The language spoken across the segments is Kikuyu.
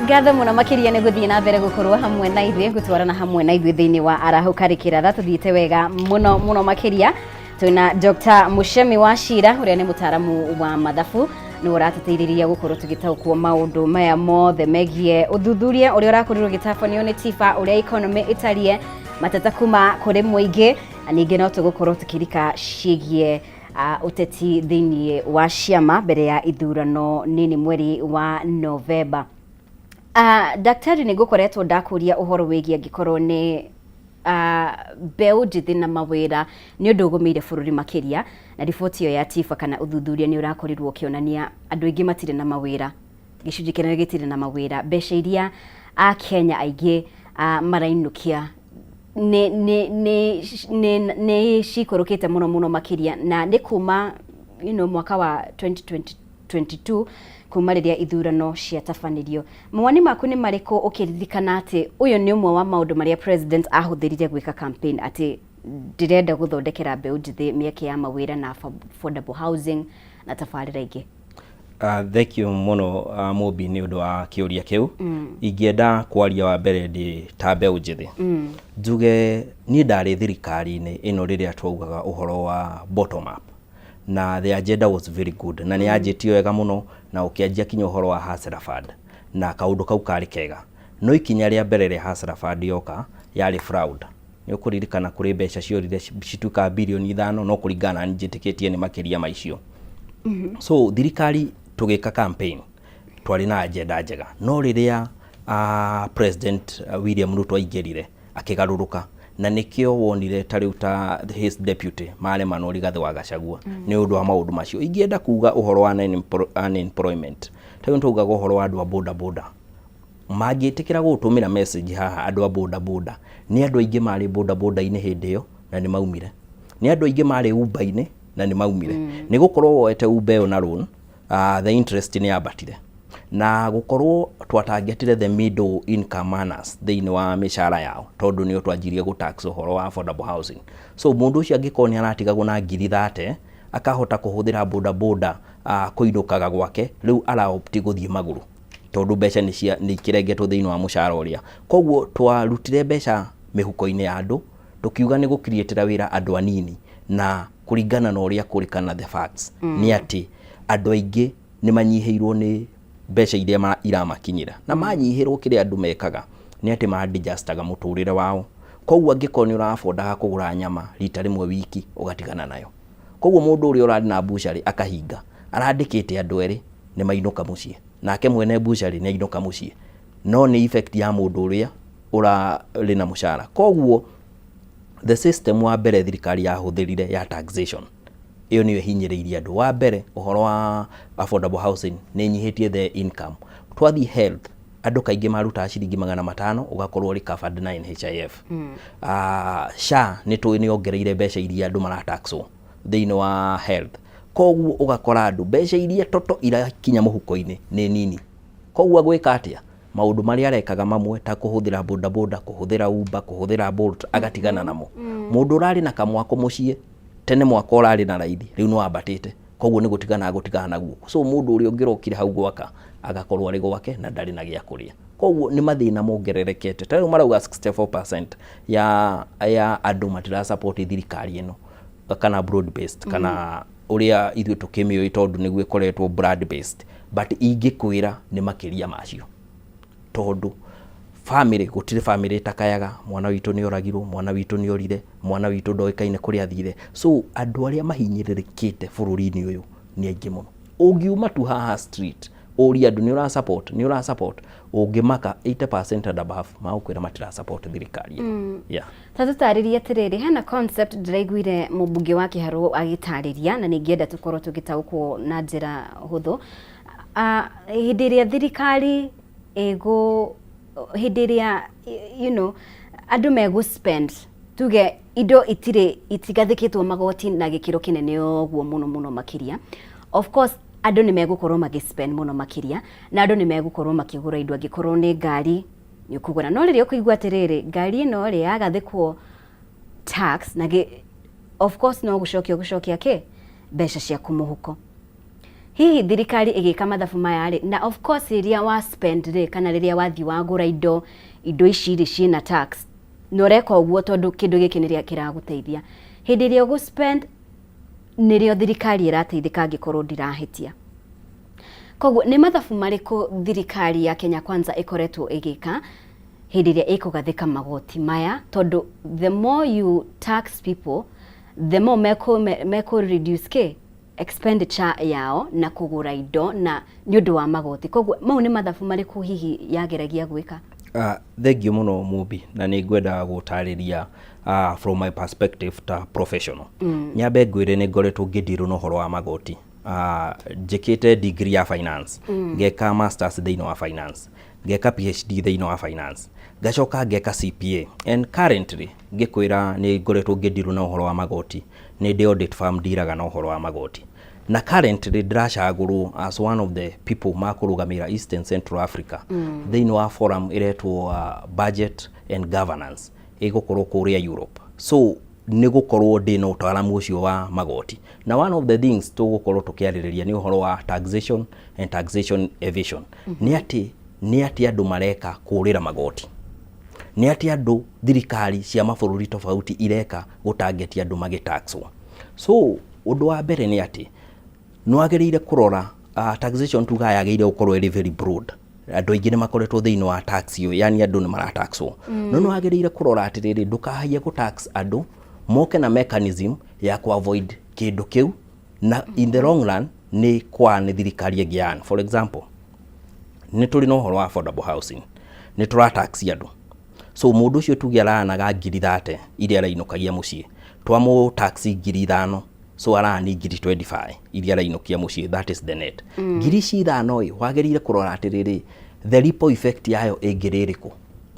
Ngatho mũno makĩria nĩ gũthiĩ na mbere gũkorwo hamwe na ithuĩ, gũtwarana hamwe na ithuĩ thĩinĩ wa Arahũka Rĩkĩratha. Tũthiĩte wega mũno mũno makĩria. Twĩna Dr. Muchemi wa Cira, ũrĩa nĩ mũtaaramu wa mathabu, nĩwe ũratũteithĩrĩria gũkorwo tũgĩtaũkwo maũndũ maya mothe megiĩ ũthuthuria ũrĩa ũrakorirwo ũgĩtabanio nĩ TIFA, ũrĩa economy ĩtariĩ, mateta kuma kũrĩ mũingĩ, na ningĩ no tũgũkorwo tũkĩrika ciĩgiĩ ũteti thĩinĩ wa ciama mbere ya ithurano nini mweri wa Novemba. Daktari, nĩ ngũkoretwo ndakũria ũhoro wĩgiĩ angĩkorwo nĩ mbeũ njĩthĩ na mawĩra nĩ ũndũ ũgũmĩire bũrũri makĩria, na riboti ĩyo ya TIFA kana ũthuthuria nĩ ũrakorirwo ũkĩonania andũ aingĩ matirĩ na mawĩra, gĩcunjĩ kĩnene gĩtirĩ na mawĩra. Mbeca iria Akenya aingĩ marainũkia nĩ cikũrũkĩte mũno mũno makĩria, na nĩ kuma mwaka wa 2022, kuma rĩrĩa ithurano ciatabanirio. Mawoni maku nĩ marĩkũ ũkĩririkana atĩ ũyũ nĩ ũmwe wa maũndũ marĩa president ahũthĩrire gwĩka campaign, atĩ ndĩrenda gũthondekera mbeũ njĩthĩ mĩeke ya mawĩra na affordable housing na tabarĩra ingĩ? Thank you mũno, Mũmbi, nĩ ũndũ wa kĩũria kĩu. Ingĩenda kwaria wa mbere ndĩ ta mbeũ njĩthĩ. Njuge niĩ ndarĩ thirikari-inĩ ĩno rĩrĩa twaugaga ũhoro wa bottom up, na the agenda was very good, na nĩ yanjĩtio wega mũno, na ũkĩanjia kinya ũhoro wa Hustler Fund, na kaũndũ kau karĩ kega, no ikinya rĩa mbere rĩa Hustler Fund yoka yarĩ fraud. Nĩ ũkũririkana kũrĩ mbeca ciorire cituĩkaga birioni 5, no kũringana na niĩ njĩtĩkĩtie nĩ makĩria ma icio. So thirikari tũgĩka campaign twarĩ na agenda njega, no rĩrĩa President William Ruto aingĩrire akĩgarũrũka, na nĩkĩo wonire ta rĩu ta his deputy maremanwo, Rigathĩ wa Gachagua, nĩ ũndũ wa maũndũ macio. Ingĩenda kuga ũhoro wa unemployment, ta rĩu nĩtwaugaga ũhoro wa andũ a boda boda, mangĩtĩkĩra gũtũmĩra message haha. Andũ a boda boda, nĩ andũ aingĩ marĩ boda boda-inĩ hĩndĩ ĩyo na nĩ maumire, nĩ andũ aingĩ marĩ Uber-inĩ na nĩ maumire, nĩ gũkorwo woete Uber ĩyo na loan, the interest nĩ yambatire, na gũkorwo twatangetire the middle income earners thĩinĩ wa mĩcara yao, tondũ nĩo twanjirie gũ tax ũhoro wa affordable housing. So mũndũ ũcio angĩkorwo nĩ aratigagwo na ngiri 30 akahota kũhũthĩra boda boda kũinũkaga gwake, rĩu araopti gũthiĩ magũrũ, tondũ mbeca nĩ ikĩrengetwo thĩinĩ wa mũcara ũrĩa. Koguo twarutire mbeca mĩhuko-inĩ ya andũ, tũkiuga nĩ gũkiriĩtĩra wĩra andũ anini, na kũringana na ũrĩa kũrĩ kana the facts nĩ atĩ andũ aingĩ nĩ manyihĩirwo nĩ mbeca iria iramakinyĩra, na manyihĩrwo, kĩrĩa andũ mekaga nĩ atĩ ma-adjustaga mũtũrĩre wao. Koguo angĩkorwo nĩ ũrabondaga kũgũra nyama rita rĩmwe wiki, ũgatigana nayo. Koguo mũndũ ũrĩa ũrarĩ na mbucarĩ akahinga, arandĩkĩte andũ erĩ, nĩ mainũka mũciĩ, nake mwene mbucarĩ nĩ ainũka mũciĩ, no nĩ effect ya mũndũ ũrĩa ũrarĩ na mũcara. Koguo the system wa mbere thirikari yahũthĩrire ya taxation ĩyo nĩyo ĩhinyĩrĩirie andũ. Wa mbere, ũhoro wa affordable housing nĩ ĩnyihĩtie the income. Twathiĩ health, andũ kaingĩ marutaga ciringi 500, ũgakorwo ũrĩ covered na NHIF. SHA nĩ tũĩ nĩ yongereire mbeca iria andũ marataxwo thĩinĩ wa health. Koguo ũgakora andũ mbeca iria toto irakinya mũhuko-inĩ nĩ nini. Koguo agwĩka atĩa? Maũndũ marĩa arekaga mamwe ta kũhũthĩra boda boda, kũhũthĩra Uber, kũhũthĩra Bolt, agatigana namo. Mũndũ ũrarĩ na kamwako mũciĩ tene, mwaka ũrarĩ na raithi, rĩu nĩ wambatĩte, koguo nĩ gũtigana gũtigana naguo. So mũndũ ũrĩa ũngĩrokire hau gwaka agakorwo arĩ gwake na ndarĩ na gĩa kũrĩa. Koguo nĩ mathĩna mongererekete. Ta rĩu marauga 64% ya andũ matira support thirikari ĩno, kana broad based, kana ũrĩa ithuĩ tũkĩmĩũĩ, tondũ nĩguo ĩkoretwo broad based, but ingĩkwĩra nĩ makĩria macio, tondũ family, gũtirĩ family ĩtakayaga mwana witũ nĩ oragirwo, mwana witũ nĩ orire, mwana witũ ndoĩkaine kũrĩa athire. So andũ arĩa mahinyĩrĩrĩkĩte bũrũri-inĩ ũyũ nĩ aingĩ mũno. Ũngiuma tu haha street ũrie andũ nĩ ũra support, nĩ ũra support, ũngĩmaka 80% and above magũkwĩra matira support thirikari ĩno, yeah. Ta tũtarĩrie atĩrĩrĩ, hena concept ndĩraiguire mũmbunge wa Kĩharũ agĩtarĩria, na nĩngĩenda tũkorwo tũgĩtaũkwo na njĩra hũthũ. Hĩndĩ ĩrĩa thirikari ĩgũ hĩndĩ ĩrĩa andũ megũ spend, tuge indo itirĩ itigathĩkĩtwo magoti na gĩkĩro kĩnene ũguo mũno mũno makĩria, of course andũ nĩ megũkorwo magĩ spend mũno makĩria, na andũ nĩ megũkorwo makĩgũra indo. Angĩkorwo nĩ ngari, nĩ ũkũgũra, no rĩrĩa ũkũigua atĩrĩrĩ, ngari ĩno rĩ yagathĩkwo tax na gĩ, of course no gũcokia gũcokia kĩ mbeca ciaku mũhuko. Hihi thirikari ĩgĩka mathabu maya rĩ, na of course rĩrĩa wa spend rĩ, kana rĩrĩa wathiĩ wagũra indo, indo ici rĩ ciĩna tax, na ũreka ũguo tondũ kĩndũ gĩkĩ nĩrĩa kĩragũteithia. Hĩndĩ ĩrĩa ũgũ spend nĩrĩo thirikari ĩrateithĩka angĩkorwo ndirahĩtia. Koguo nĩ mathabu marĩkũ thirikari ya Kenya Kwanza ĩkoretwo ĩgĩka hĩndĩ ĩrĩa ĩkũgathĩka magoti maya, tondũ the more you tax people, the more mekũ reduce kĩ expenditure yao na kũgũra indo na nĩ ũndũ wa magoti. Koguo mau nĩ mathabu marĩkũ hihi yageragia gwĩka? Thengiũ mũno Mũmbi, na nĩ ngwenda gũtarĩria from my perspective ta professional. Nyambe ngwĩre nĩ ngoretwo ngĩndirwo na ũhoro wa magoti. Njĩkĩte degree ya finance, ngeka masters thĩinĩ wa finance, ngeka PhD thĩinĩ wa finance, ngacoka ngeka CPA, and currently ngĩkwĩra nĩ ngoretwo ngĩndirwo na ũhoro wa magoti. Nĩ ndĩ audit firm ndiraga na ũhoro wa magoti, na currently ndĩracagũrwo as one of the people makũrũgamĩrĩra East and Central Africa thĩinĩ wa forum ĩretwo budget and governance ĩgũkorwo kũrĩa Europe. So nĩ gũkorwo ndĩ na ũtaaramu ũcio wa magoti, na one of the things tũgũkorwo tũkĩarĩrĩria nĩ ũhoro wa taxation and taxation evasion. Nĩ atĩ andũ mareka kũrĩra magoti, nĩ atĩ andũ thirikari cia mabũrũri tofauti ireka gũtangeti andũ magĩtaxwo. So ũndũ wa mbere nĩ atĩ nĩ wagĩrĩire kũrora taxation tugaga yagĩrĩire gũkorwo ĩrĩ very broad. Andũ aingĩ nĩ makoretwo thĩinĩ wa tax ĩyo, yani andũ nĩ marataxwo, no nĩ wagĩrĩire kũrora atĩrĩrĩ, ndũkahaie gũtax andũ moke na mechanism ya ku avoid kĩndũ kĩu, na in the long run nĩ kwa nĩ thirikari ĩngĩ yan. For example, nĩ tũrĩ na ũhoro wa affordable housing, nĩ tũrataxi andũ. So mũndũ ũcio tuge aranaga 30,000 iria arainũkagia mũciĩ, twamũ taxi 5,000, so arani 25,000 iria arainũkia mũciĩ, that is the net. Ngiri ici ithano ĩ, wagĩrĩire kũrora atĩrĩrĩ, the ripple effect yayo ĩngĩrĩ ĩrĩkũ?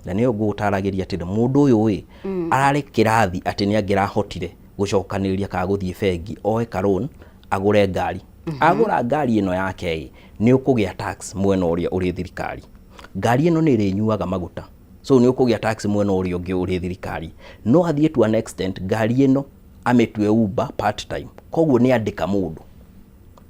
Na nĩyo ngũgũtaragĩria atĩrĩ, mũndũ ũyũ ĩ ararĩ kĩrathi atĩ nĩ angĩrahotire gũcokanĩrĩria kana gũthiĩ bengi oe ka loan agũre ngari. Agũra ngari ĩno yake ĩ, nĩ ũkũgĩa tax mwena ũrĩa ũrĩ thirikari. Ngari ĩno nĩ ĩrĩnyuaga maguta, so nĩ ũkũgĩa tax mwena ũrĩa ũngĩ ũrĩ thirikari. No athiĩ to an extent ngari ĩno amĩtue Uber part time, koguo nĩ andĩka mũndũ.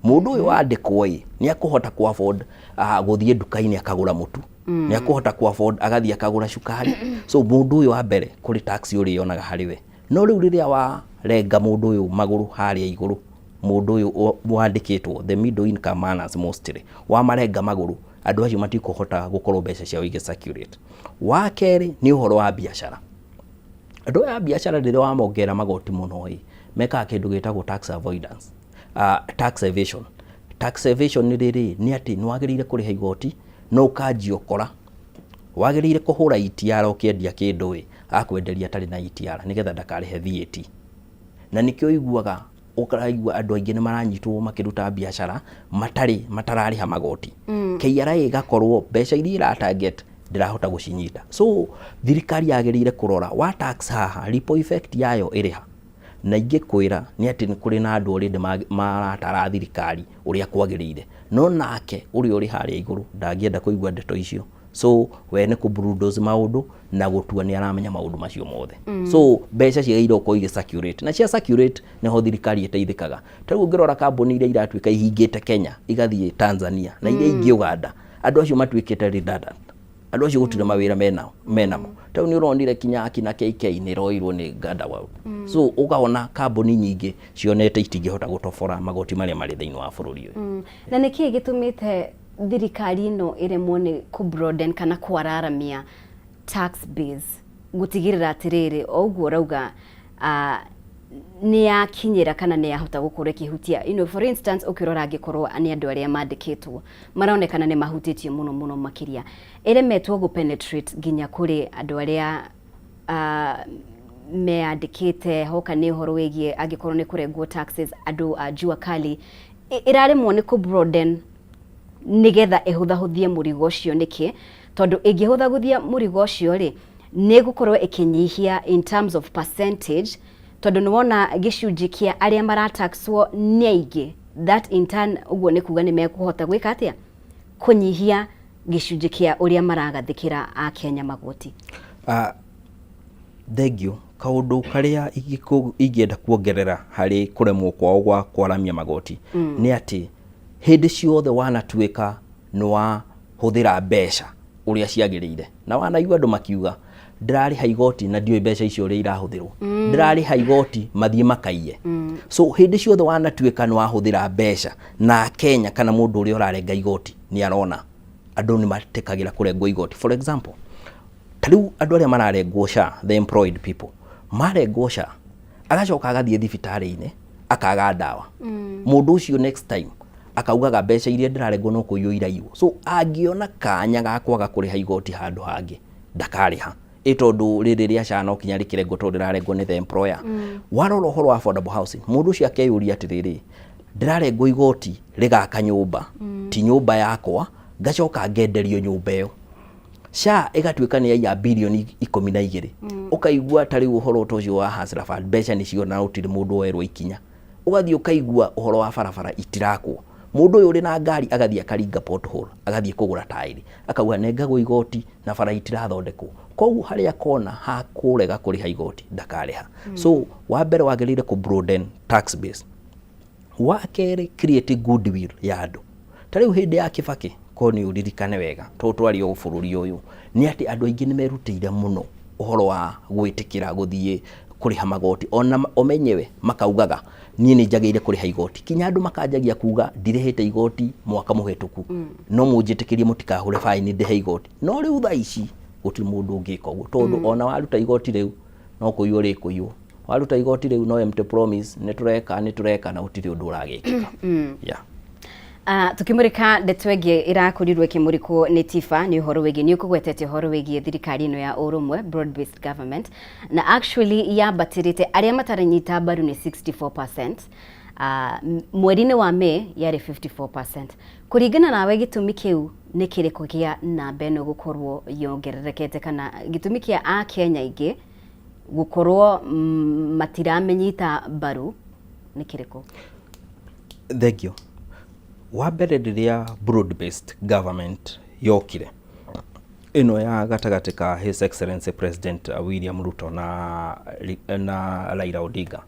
Mũndũ ũyũ wandĩkwo ĩ, nĩ akũhota ku afford gũthiĩ nduka-inĩ akagũra mũtu, nĩ akũhota ku afford agathiĩ akagũra cukari. So mũndũ ũyũ wa mbere kũrĩ tax ũrĩonaga harĩ we. No rĩu rĩrĩa warenga mũndũ ũyũ magũrũ harĩa igũrũ, mũndũ ũyũ wandĩkĩtwo, the middle income earners mostly, wamarenga magũrũ, andũ acio matikũhota gũkorwo mbeca ciao igĩ circulate. Wa kerĩ nĩ ũhoro wa biacara. Andũ aya a biacara rĩrĩa wamongerera magoti mũno ĩ, mekaga kĩndũ gĩtagwo tax avoidance, tax evasion. Tax evasion nĩ rĩrĩ, nĩ atĩ nĩ wagĩrĩire kũrĩha igoti no ũkanjia ũkora. Wagĩrĩire kũhũra ETR ũkĩendia kĩndũ ĩ, akwenderia atarĩ na ETR nĩgetha ndakarĩhe VAT. Na nĩkĩo ũiguaga ũkaigua andũ aingĩ nĩ maranyitwo makĩruta biacara matarĩ matararĩha magoti. KRA ĩgakorwo mbeca iria ĩra target ndĩrahota gũcinyita. So thirikari yagĩrĩire kũrora wa tax haha, ripple effect yayo ĩrĩ ha. Na ingĩkwĩra nĩ atĩ nĩ kũrĩ na andũ already maratara thirikari ũrĩa kwagĩrĩire, no nake ũrĩa ũrĩ harĩa igũrũ ndangĩenda kũigua ndeto icio. So we nĩ kũ bulldoze maũndũ na gũtua nĩ aramenya maũndũ macio mothe. So mbeca ciagĩrĩire gũkorwo igĩ circulate, na cia circulate nĩho thirikari ĩteithĩkaga. Ta rĩu ũngĩrora kambuni iria iratuĩka ihingĩte Kenya igathiĩ Tanzania na iria ingĩ Uganda, andũ acio matuĩkĩte redundant. Andũ acio gũtirĩ mawĩra menao menamo. Ta rĩu nĩ ũronire kinya akina KK nĩ ĩroirwo nĩ Ganda World. So ũkaona kambuni nyingĩ cionete itingĩhota gũtobora magoti marĩa marĩ thĩinĩ wa bũrũri ũyũ. Na nĩ kĩĩ gĩtũmĩte thirikari ĩno ĩremwo nĩ kũ broaden kana kwararamia tax base, gũtigĩrĩra atĩrĩrĩ, o ũguo ũrauga, nĩ yakinyĩra kana nĩ yahota gũkorwo ĩkĩhutia, for instance, ũkĩrora angĩkorwo nĩ andũ arĩa mandĩkĩtwo maronekana nĩ mahutĩtio mũno mũno makĩria, ĩremetwo gũ penetrate nginya kũrĩ andũ arĩa meyandĩkĩte hoka nĩ ũhoro wĩgiĩ angĩkorwo nĩ kũrengwo taxes, andũ a jua kali, ĩraremwo nĩ kũ broaden nĩgetha ĩhũthahũthie mũrigo ũcio nĩkĩ? Tondũ ĩngĩhũthahũthia mũrigo ũcio rĩ, nĩ ĩgũkorwo ĩkĩnyihia in terms of percentage, tondũ nĩ wona gĩcunjĩ kĩa arĩa marataxwo nĩ aingĩ. That in turn, ũguo nĩ kuga nĩ mekũhota gwĩka atĩa? Kũnyihia gĩcunjĩ kĩa ũrĩa maragathĩkĩra akenya magoti. Thengiũ. Kaũndũ karĩa ingĩenda kuongerera harĩ kũremwo kwao gwa kwaramia magoti nĩ atĩ Hĩndĩ ciothe wanatuĩka nĩ wahũthĩra mbeca ũrĩa ciagĩrĩire, na wanaigua andũ makiuga ndĩrarĩha igoti na ndiũĩ mbeca icio ũrĩa irahũthĩrwo, ndĩrarĩha igoti mathiĩ makaiye. So hĩndĩ ciothe wanatuĩka nĩ wahũthĩra mbeca na Kenya kana mũndũ ũrĩa ũrarenga igoti nĩ arona, andũ nĩ matĩkagĩra kũrengwo igoti. For example, ta rĩu andũ arĩa mararengwo SHA, the employed people, marengwo SHA agacoka agathiĩ thibitarĩ-inĩ akaga ndawa, mũndũ ũcio next time akaugaga mbeca iria ndĩrarengwo no kũiywo iraiywo. So angĩona kanya ga kwaga kũrĩha igoti handũ hangĩ, ndakarĩha, ĩ tondũ rĩrĩ rĩa SHA no kinya rĩkĩrengwo tondũ rĩrarengwo nĩ the employer. Warora ũhoro wa affordable housing, mũndũ ũcio akeyũria atĩrĩrĩ, ndĩrarengwo igoti rĩgaka nyũmba, ti nyũmba yakwa, ngacoka ngenderio nyũmba ĩyo, SHA ĩgatuĩka nĩ yaiya 12 bilioni. Ũkaigua ta rĩu ũhoro ta ũcio wa Hustler Fund, mbeca nĩ ciona, gũtirĩ mũndũ woerwo ikinya. Ũgathiĩ ũkaigua ũhoro wa barabara itirakwo, mũndũ ũyũ ũrĩ na ngari agathiĩ akaringa pothole, agathiĩ kũgũra taĩri, akauga nengagwo igoti na bara itirathondekwo. Koguo harĩa kona ha kũrega kũrĩha igoti ndakarĩha. So wa mbere wagĩrĩire kũ broaden tax base. Wa kerĩ, create goodwill ya andũ. Ta rĩu hĩndĩ ya Kibaki, ko nĩ ũririkane wega, tondũ twarĩ o bũrũri ũyũ, nĩ atĩ andũ aingĩ nĩ merutĩire mũno ũhoro wa gwĩtĩkĩra gũthiĩ kũrĩha magoti, ona o menyewe makaugaga niĩ nĩ njagĩrĩire kũrĩha igoti, kinya andũ makanjagia kuga ndirĩhĩte igoti mwaka mũhĩtũku, no mũnjĩtĩkĩrie mũtikahũre baini ndĩhe igoti. No rĩu thaa ici gũtirĩ mũndũ ũngĩka ũguo, tondũ ona waruta igoti rĩu no kũiywo rĩkũiywo, waruta igoti rĩu no empty promise, nĩ tũreka, nĩ tũreka, na gũtirĩ ũndũ ũragĩkĩka, yeah. Tukimurika ndeto ĩngĩ ĩrakorirwo ĩkĩmũrĩkwo nĩ TIFA nĩ ũhoro wĩgiĩ, nĩ ũkũgwetete ũhoro wĩgiĩ thirikari ĩno ya ũrũmwe, broad based government, na actually yambatĩrĩte, arĩa mataranyita mbaru nĩ 64%, mweri-inĩ wa May yarĩ 54%. Kũringana nawe, gĩtũmi kĩu nĩ kĩrĩkũ gĩa namba ĩno gũkorwo yongererekete, kana gĩtũmi kĩa akenya aingĩ gũkorwo matiramĩnyita mbaru nĩ kĩrĩkũ? Thank you. Wa mbere, rĩrĩa broad based government yokire, ĩno ya gatagatĩ ka His Excellency President William Ruto na Raila Odinga,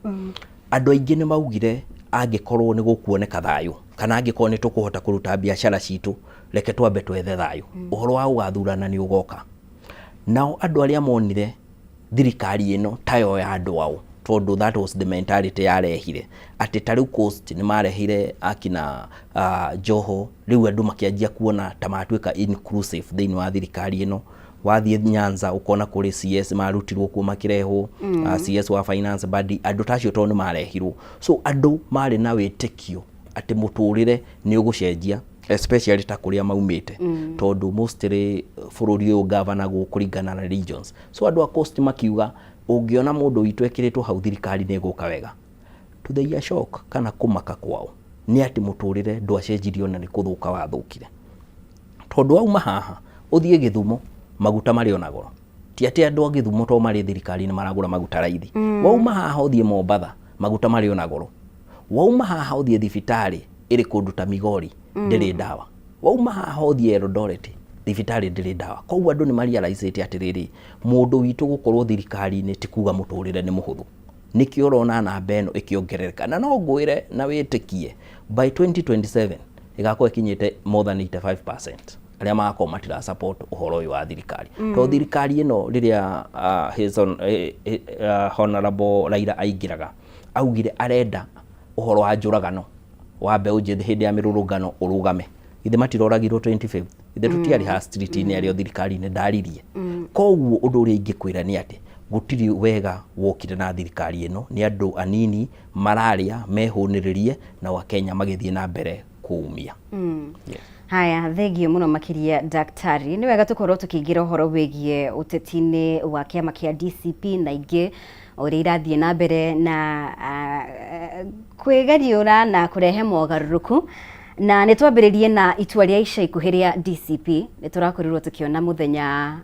andũ aingĩ nĩ maugire angĩkorwo nĩ gũkuoneka thayũ, kana angĩkorwo nĩ tũkũhota kũruta biacara citũ, reke twambe twethe thayũ, ũhoro wa gũgathurana nĩ ũgoka. Nao andũ arĩa monire thirikari ĩno tayo ya andũ ao, tondũ that was the mentality yarehire atĩ ta rĩu Coast nĩ marehire akina Joho, rĩu andũ makĩanjia kuona ta matuĩka inclusive thĩinĩ wa thirikari ĩno. Wathiĩ Nyanza ũkona kũrĩ CS marutirwo kuo makĩrehwo, CS wa finance badi, andũ ta acio tondũ nĩ marehirwo. So andũ marĩ na wĩtĩkio atĩ mũtũrĩre nĩ ũgũcenjia, especially ta kũrĩa maumĩte, tondũ mostly bũrũri ũyũ gavanagwo kũringana na regions. So andũ a Coast makiuga ũngĩona mũndũ witũ ekĩrĩtwo hau, thirikari nĩ ĩgũka wega. To their shock, kana kũmaka kwao, nĩ atĩ mũtũrĩre ndwacenjirio na nĩ kũthũka wathũkire, tondũ wauma haha ũthiĩ Gĩthumo, maguta marĩ ona goro. Ti atĩ andũ a Gĩthumo to marĩ thirikari-inĩ maragũra maguta raithi. Wauma haha ũthiĩ Mombatha, maguta marĩ ona goro. Wauma haha ũthiĩ thibitarĩ ĩrĩ kũndũ ta Migori, ndĩrĩ ndawa. Wauma haha ũthiĩ Eldoret, thibitarĩ ndĩrĩ ndawa. Koguo andũ nĩ marealize atĩrĩrĩ, mũndũ witũ gũkorwo thirikari-inĩ ti kuga mũtũrĩre nĩ mũhũthũ. Nĩkĩo ũrona namba ĩno ĩkĩongerereka, na no ngwĩre na wĩtĩkie by 2027 ĩgakorwo ĩkinyĩte more than 85% arĩa magakorwo matira support ũhoro ũyũ wa thirikari, tondũ thirikari ĩno rĩrĩa Honorable Raila aingĩraga, augire arenda ũhoro wa njũragano wa mbeũ njĩthĩ hĩndĩ ya mĩrũrũngano ũrũgame. Ithe matiroragirwo 25th? Ithe tũtiarĩ ha street-inĩ arĩa thirikari-inĩ ndaririe? Koguo ũndũ ũrĩa ingĩkwĩra nĩ atĩ gũtirĩ wega wokire na thirikari ĩno, nĩ andũ anini mararĩa mehũnĩrĩrie na Wakenya magĩthiĩ na mbere kũumia. Yes. Haya, thengio mũno makĩria, daktari. Nĩ wega tũkorwo tũkĩingĩra ũhoro wĩgiĩ ũteti-inĩ wa kĩama kĩa DCP na ingĩ, ũrĩa irathiĩ na mbere na kwĩgariũra na kũrehe mogarũrũku, na nĩ twambĩrĩrie na itua rĩa ica ikuhĩ rĩa DCP. Nĩ tũrakorirwo tũkĩona mũthenya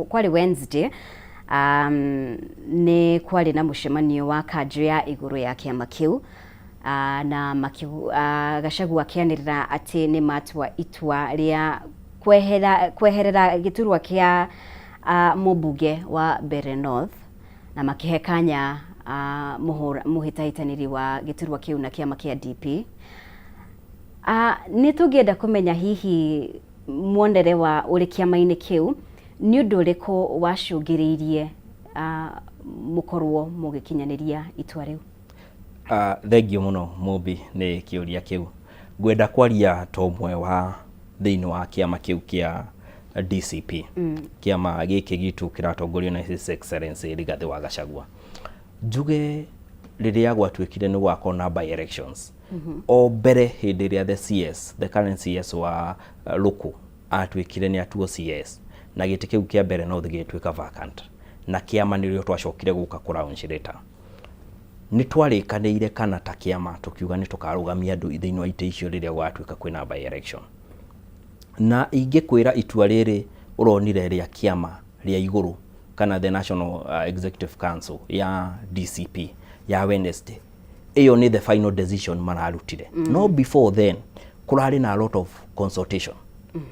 kwarĩ Wednesday, nĩ kwarĩ na mũcemanio wa kanjũ ya igũrũ ya kĩama kĩu, na Gachagua akĩanĩrĩra atĩ nĩ matua itua rĩa kweherera gĩturwa kĩa mũmbunge wa Mbeere North, na makĩhe kanya mũhĩtahĩtanĩri wa gĩturwa kĩu na kĩama kĩa DP. Nĩ tũngĩenda kũmenya hihi muonere wa ũrĩ kĩama-inĩ kĩu nĩ ũndũ ũrĩkũ wacũngĩrĩirie mũkorwo mũgĩkinyanĩria itua rĩu? Thengiũ mũno Mũmbi nĩ kĩũria kĩu. Ngwenda kwaria ta ũmwe wa thĩinĩ wa kĩama kĩu kĩa DCP. Kĩama gĩkĩ gitũ kĩratongorio na His Excellency Rigathĩ wa Gachagua. Njuge rĩrĩa gwatuĩkire nĩ gwakorwo na by elections, o mbere hĩndĩ ĩrĩa the CS, the current CS wa Rũkũ atuĩkire nĩ atuo CS, na gĩtĩ kĩu kĩa Mbeere North gĩgĩtuĩka vacant, na kĩama nĩrĩo twacokire gũka kũ launch later. Nĩ twarĩkanĩire kana ta kĩama tũkiuga nĩ tũkarũgamia andũ thĩinĩ wa itĩ icio rĩrĩa gũgatuĩka kwĩna by election. Na ingĩkwĩra itua rĩrĩ ũronire rĩa kĩama rĩa igũrũ kana the National Executive Council ya DCP ya Wednesday, ĩyo nĩ the final decision mararutire. No before then kũrarĩ na a lot of consultation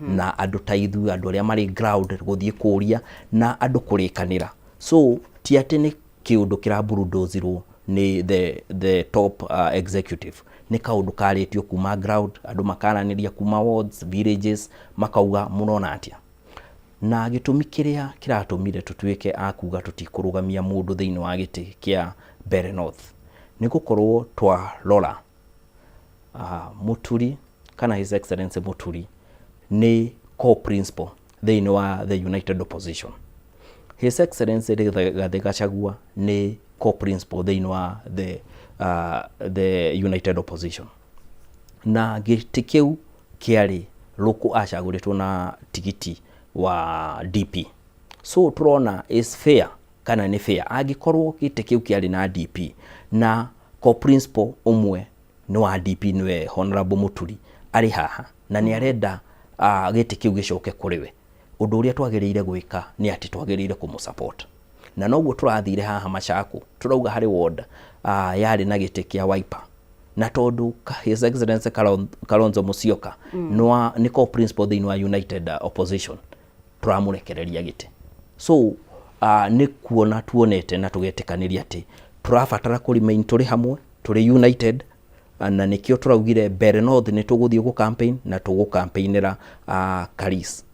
na andũ ta ithuĩ, andũ arĩa marĩ ground gũthiĩ kũria na andũ kũrĩkanĩra. So ti atĩ nĩ kĩũndũ kĩraburundũzirwo nĩ the top executive, nĩ kaũndũ karĩtio kuma ground, andũ makaranĩria kuma wards, villages, makauga mũrona atĩa. Na gĩtũmi kĩrĩa kĩratũmire tũtuĩke a kuga tũtikũrũgamia mũndũ thĩinĩ wa gĩtĩ kĩa Mbeere North nĩ gũkorwo twarora Mũturi kana His Excellency Mũturi nĩ co-principal thĩinĩ wa the United Opposition. His Excellency Rigathĩ Gachagua nĩ co-principal thĩinĩ wa the United Opposition. Na gĩtĩ kĩu kĩarĩ Rũkũ acagũrĩtwo na tigiti wa DP. So tũrona is fair kana nĩ fair angĩkorwo gĩtĩ kĩu kĩarĩ na DP na co-principal ũmwe nĩ wa DP nĩwe Honorable Mũturi arĩ haha na nĩ arenda gĩtĩ kĩu gĩcoke kũrĩ we. Ũndũ ũrĩa twagĩrĩire gwĩka nĩ atĩ twagĩrĩire kũmũ support. Na noguo tũrathire haha Machakũ, tũrauga harĩ ward yarĩ na gĩtĩ kĩa Wiper. Na tondũ His Excellency Kalonzo Musyoka nĩ co-principal thĩinĩ wa United Opposition, tũramũrekereria gĩtĩ. So nĩ kuona tuonete na tũgetĩkanĩria atĩ tũrabatara kũ remain tũrĩ hamwe, tũrĩ united, na nĩkĩo tũraugire Mbeere North nĩ tũgũthiĩ gũ campaign na tũgũ campaignĩra Karis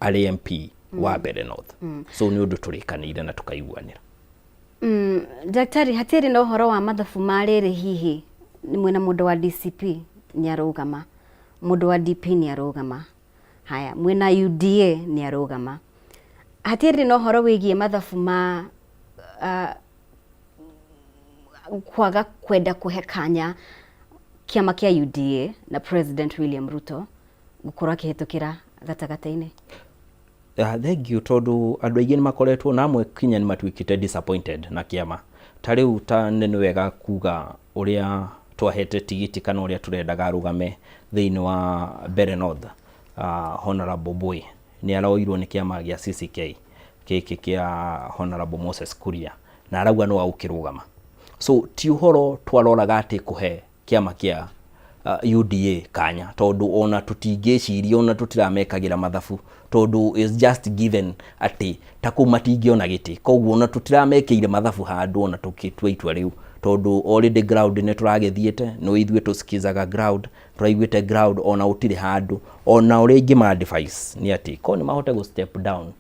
arĩ MP wa Mbeere North. So nĩ ũndũ tũrĩkanĩire na tũkaiguanĩra. Daktari, hatirĩ na ũhoro wa mathabu ma rĩrĩ, hihi nĩ mwĩna mũndũ wa DCP nĩ arũgama, mũndũ wa DP nĩ arũgama, haya mwĩna UDA nĩ arũgama, hatirĩ na ũhoro wĩgiĩ mathabu ma kwaga kwenda kũhe kanya kĩama kĩa UDA na President William Ruto gũkorwo akĩhĩtũkĩra gatagatĩ-inĩ? Thank you, tondũ andũ aingĩ nĩ makoretwo na amwe kinya nĩ matuĩkĩte disappointed na kĩama. Ta rĩu ta nĩ wega kuga ũrĩa twahete tigiti kana ũrĩa tũrendaga arũgame thĩinĩ wa Mbeere North, Honorable Mbui nĩ aroirwo nĩ kĩama gĩa CCK gĩkĩ kĩa Honorable Moses Kuria na arauga no agũkĩrũgama. So ti ũhoro twaroraga atĩ kũhe kĩama kĩa UDA kanya, tondũ ona tũtingĩciria ona tũtiramekagĩra mathabu, tondũ is just given atĩ ta kũu matingĩona gĩtĩ, koguo ona tũtiramekĩire mathabu handũ ona tũgĩtua itua rĩu, tondũ already ground nĩ tũragĩthiĩte no ithuĩ tũsikizaga ground, tũraiguĩte ground ona gũtirĩ handũ. Ona ũrĩa ingĩma advice nĩ atĩ korwo nĩ mahote gũ step down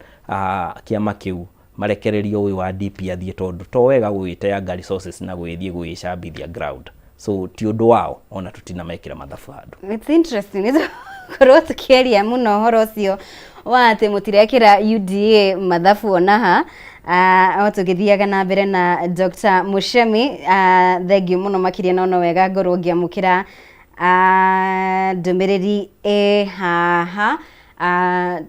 kĩama kĩu marekererio ũyũ wa DP athiĩ, tondũ to wega gũgĩteanga resources na gũgĩthiĩ gũgĩcambithia ground. So ti ũndũ wao, ona tũtinamekĩra mathabu handũ. It's interesting nĩ tũkorwo tũkĩaria mũno ũhoro ũcio wa atĩ mũtirekĩra UDA mathabu ona ha o tũgĩthiaga na mbere na Dr. Muchemi. Thengiũ mũno makĩria, no no wega ngorwo ngĩamũkĩra ndũmĩrĩri ĩ haha.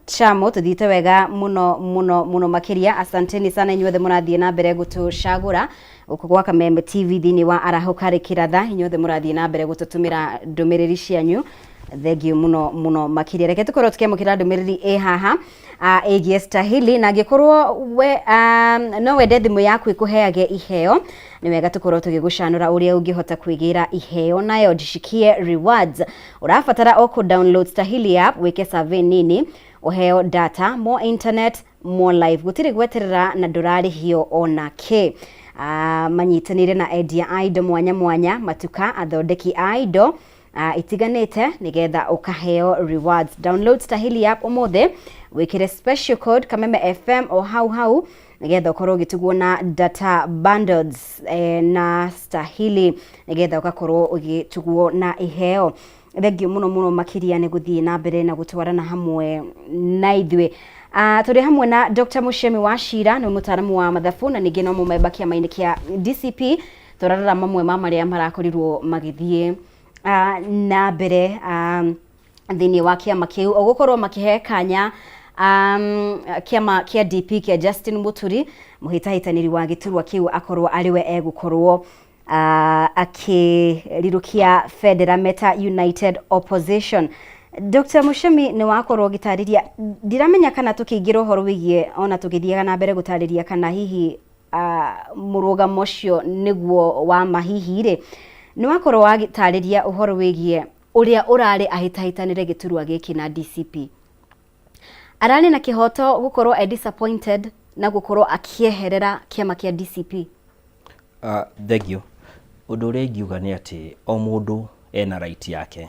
Chamo tũthiĩte wega mũno mũno mũno makĩria. Asanteni sana inyuothe mũrathiĩ na mbere gũtũcagũra gũkũ gwa Kameme TV thĩinĩ wa Arahũka Rĩkĩratha. Inyuothe mũrathiĩ na mbere gũtũtũmĩra ndũmĩrĩri cianyu, thengiũ mũno mũno makĩria. Reke tũkorwo tũkĩamũkĩra ndũmĩrĩri ĩ haha ĩgiĩ Stahili, na angĩkorwo we no wende thimũ yaku ĩkũheage iheo, nĩ wega tũkorwo tũgĩgũcanũra ũrĩa ũngĩhota kwĩgĩra iheo nayo Jishikie Rewards. Ũrabatara o kũ download Stahili app, wĩke survey nini, ũheo data, more internet, more life, gũtirĩ gweterera na ndũrarĩhio ona kĩ. Manyitanĩire na endia a indo mwanya mwanya, matuka, athondeki a indo. Itiganĩte nĩgetha ũkaheo rewards. Download Stahili app ũmũthĩ, wĩkĩre special code Kameme FM o hau hau nĩgetha ũkorwo ũgĩtugwo na data bundles na Stahili, nĩgetha ũgakorwo ũgĩtugwo na iheo. Thengiũ mũno mũno makĩria nĩ gũthiĩ na mbere na gũtwarana hamwe na ithuĩ. Tũrĩ hamwe na Dr. Muchemi wa Cira, nĩ mũtaaramu wa mathabu na ningĩ no mũmemba kĩama-inĩ kĩa DCP. Tũrarora mamwe ma marĩa marakorirwo magĩthiĩ na mbere thĩinĩ wa kĩama kĩu, ũgũkorwo makĩhe kanya kĩama kĩa DP kĩa Justin Muturi, mũhĩtahĩtanĩri wa gĩturwa kĩu, akorwo arĩ we egũkorwo akĩrirũkia bendera meta United Opposition. Dr. Muchemi, nĩ wakorwo ũgĩtarĩria, ndiramenya kana tũkĩingĩra ũhoro wĩgiĩ ona tũgĩthiaga na mbere gũtarĩria kana hihi mũrũgamo ũcio nĩguo wa ma, hihi rĩ, nĩ wakorwo wagĩtarĩria ũhoro wĩgiĩ ũrĩa ũrarĩ ahĩtahĩtanĩre gĩturwa gĩkĩ na DCP. Ararĩ na kĩhoto gũkorwo e disappointed na gũkorwo akĩeherera kĩama kĩa DCP? Thengiũ. Ũndũ ũrĩa ingiuga nĩ atĩ o mũndũ ena right yake,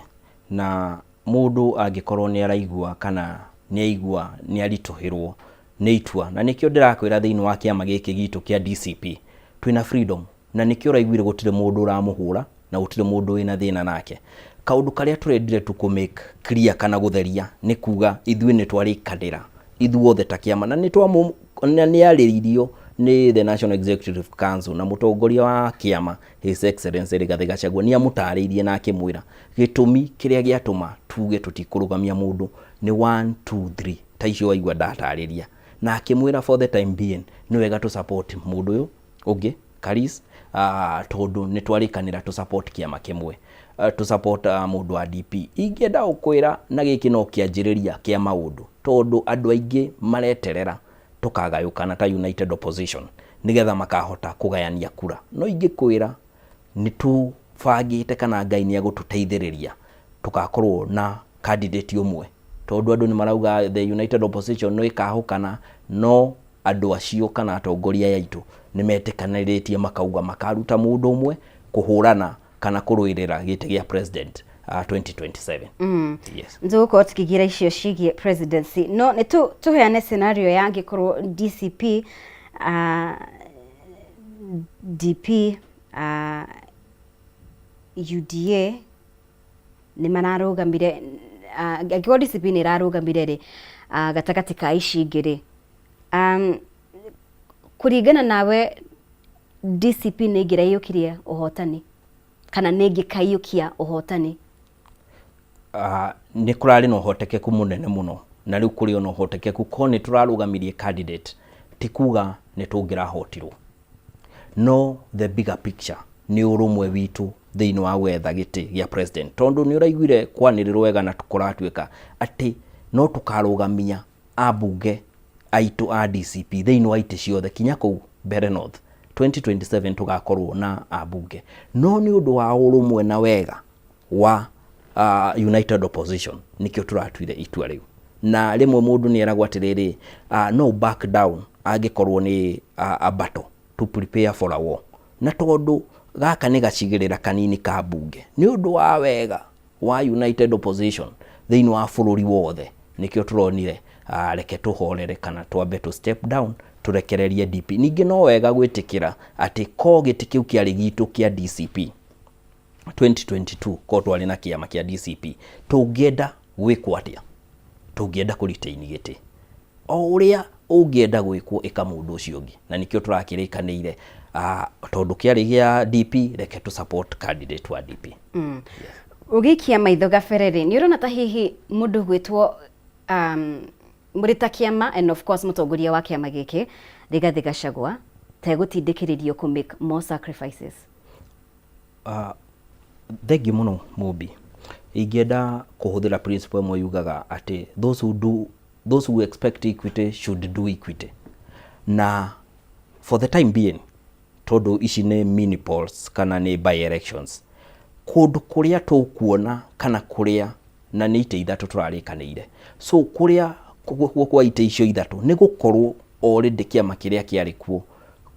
na mũndũ angĩkorwo nĩ araigua kana nĩ aigua nĩ aritũhĩrwo nĩ itua, na nĩkĩo ndĩrakwĩra thĩinĩ wa kĩama gĩkĩ gitũ kĩa DCP twĩna freedom, na nĩkĩo ũraiguire gũtirĩ mũndũ ũramũhũra na gũtirĩ mũndũ wĩna thĩna nake. Kaũndũ karĩa tũrendire tu kũ make clear kana gũtheria nĩ kuga ithuĩ nĩ twarĩkanĩra ithuothe ta kĩama, na nĩ twamũ na nĩ arĩirio nĩ the National Executive Council, na mũtongoria wa kĩama, His Excellency Rigathĩ Gachagua, nĩ amũtarĩirie na akĩmwĩra gĩtũmi kĩrĩa gĩatũma tuge tũtikũrũgamia mũndũ nĩ 1 2 3 ta icio waigua ndatarĩria, na akĩmwĩra for the time being nĩ wega tũ support mũndũ ũyũ ũngĩ Karis, tondũ nĩ twarĩkanĩra tũ support kĩama kĩmwe, tũ support mũndũ wa DP. Ingĩenda gũkwĩra na gĩkĩ no kĩanjĩrĩria kĩa maũndũ, tondũ andũ aingĩ mareterera tũkagayũkana ta United Opposition nĩgetha makahota kũgayania kura. No ingĩkwĩra nĩ tũbangĩte kana Ngai nĩ egũtũteithĩrĩria tũgakorwo na candidate ũmwe, tondũ andũ nĩ marauga the United Opposition no ĩkahũkana, no andũ acio kana atongoria aya aitũ nĩ metĩkanĩrĩtie makauga makaruta mũndũ ũmwe kũhũrana kana kũrũĩrĩra gĩtĩ gĩa president 2027. Yes. Tũgũkorwo tũkĩingĩra icio ciĩgiĩ presidency, no nĩ tũheane scenario ya angĩkorwo DCP, DP, UDA nĩ mararũgamire, angĩkorwo DCP nĩ ĩrarũgamire rĩ, gatagatĩ ka ici ingĩ rĩ, kũringana nawe DCP nĩ ĩngĩraiyũkirie ũhotani kana nĩ ĩngĩkaiyũkia ũhotani? Nĩ kũrarĩ na ũhotekeku mũnene mũno, na rĩu kũrĩ ona ũhotekeku ko nĩ tũrarũgamirie candidate, ti kuga nĩ tũngĩrahotirwo, no the bigger picture nĩ ũrũmwe witũ thĩinĩ wa gwetha gĩtĩ gĩa president, tondũ nĩ ũraiguire kwanĩrĩrwo wega na kũratuĩka atĩ no tũkarũgamia ambunge aitũ a DCP thĩinĩ wa itĩ ciothe kinya kũu Mbere North. 2027 tũgakorwo na ambunge, no nĩ ũndũ wa ũrũmwe na wega wa United Opposition nĩkĩo tũratuire itua rĩu. Na rĩmwe mũndũ nĩ eragwo atĩrĩrĩ, no back down angĩkorwo nĩ a battle to prepare for a war, na tondũ gaka nĩ gacigĩrĩra kanini ka mbunge, nĩ ũndũ wa wega wa United Opposition thĩinĩ wa bũrũri wothe nĩkĩo tũronire reke tũhorere kana twambe tũ step down tũrekererie DP. Ningĩ no wega gwĩtĩkĩra atĩ ko gĩtĩ kĩu kĩarĩ gitũ kĩa DCP 2022, ko twarĩ na kĩama kĩa DCP, tũngĩenda gwĩkwo atĩa? Tũngĩenda kũ retain gĩtĩ. O ũrĩa ũngĩenda gwĩkwo, ĩka mũndũ ũcio ũngĩ, na nĩkĩo tũrakĩrĩkanĩire, tondũ kĩarĩ gĩa DP, reke tũ support candidate wa DP. Ũgĩikia maitho gabere rĩ, nĩ ũrona ta hihi mũndũ gwĩtwo mũrĩ ta kĩama, and of course mũtongoria wa kĩama gĩkĩ Rigathĩ Gachagua, tegũtindĩkĩrĩrio kũ make more sacrifices? Thengiũ mũno Mũmbi. Ingĩenda kũhũthĩra principle ĩmwe yugaga atĩ those who expect equity should do equity. Na for the time being, tondũ ici nĩ mini polls kana nĩ by elections, kũndũ kũrĩa tũkuona kana kũrĩa na nĩ itĩ ithatũ tũrarĩkanĩire, so kũrĩa kwa itĩ icio ithatũ nĩ gũkorwo already kĩama kĩrĩa kĩarĩ kuo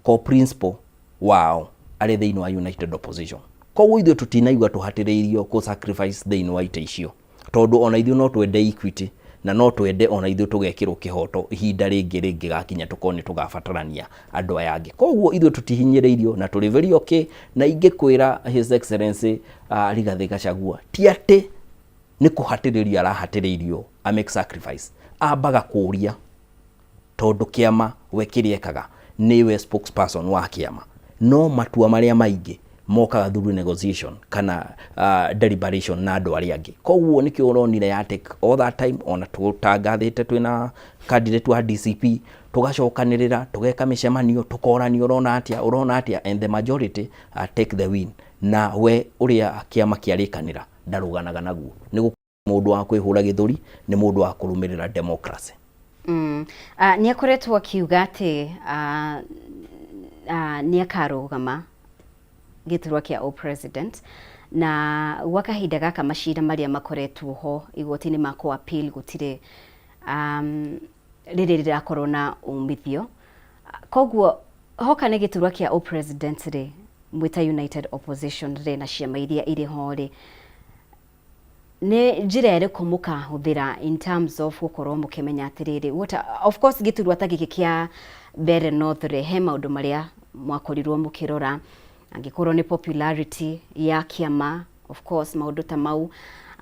ko principal wao arĩ thĩinĩ wa United Opposition. Koguo ithuĩ tũtinaigua tũhatĩrĩirio kũ sacrifice thĩinĩ wa itĩ icio, tondũ ona ithuĩ no twende equity na no twende ona ithuĩ tũgekĩrwo kĩhoto ihinda rĩngĩ rĩngĩgakinya tũkorwo nĩ tũgabatarania andũ aya angĩ. Koguo ithuĩ tũtihinyĩrĩirio na tũrĩ very okay. Na ingĩkwĩra His Excellency Rigathĩ Gachagua ti atĩ nĩ kũhatĩrĩrio arahatĩrĩirio a make sacrifice, ambaga kũria tondũ kĩama we kĩrĩa ekaga nĩwe spokesperson wa kĩama, no matua marĩa maingĩ mokaga through negotiation kana deliberation na andũ arĩa angĩ. Koguo nĩkĩo ũronire ya take all that time ona tũtangathĩte twĩna candidate wa DCP, tũgacokanĩrĩra, tũgeka mĩcemanio, tũkorania ũrona atĩa, ũrona atĩa, and the majority take the win. Na we ũrĩa kĩama kĩarĩkanĩra ndarũganaga naguo, nĩ mũndũ wa kwĩhũra gĩthũri, nĩ mũndũ wa kũrũmĩrĩra democracy. Nĩ akoretwo akiuga atĩ nĩ akarũgama gĩturwa kĩa o president, na gwa kahinda gaka macira marĩa makoretwo ho igoti-inĩ ma kũ appeal gũtirĩ rĩrĩ rĩrakorwo na umithio. Koguo hoka nĩ gĩturwa kĩa o president rĩ, mwĩta United Opposition rĩ, na ciama iria irĩ ho rĩ, nĩ njĩra ĩrĩkũ mũkahũthĩra in terms of gũkorwo mũkĩmenya atĩrĩrĩ, what of course gĩturwa ta gĩkĩ kĩa Mbeere North rĩ, he maũndũ marĩa mwakorirwo mũkĩrora, angĩkorwo nĩ popularity ya kĩama, of course maũndũ ta mau,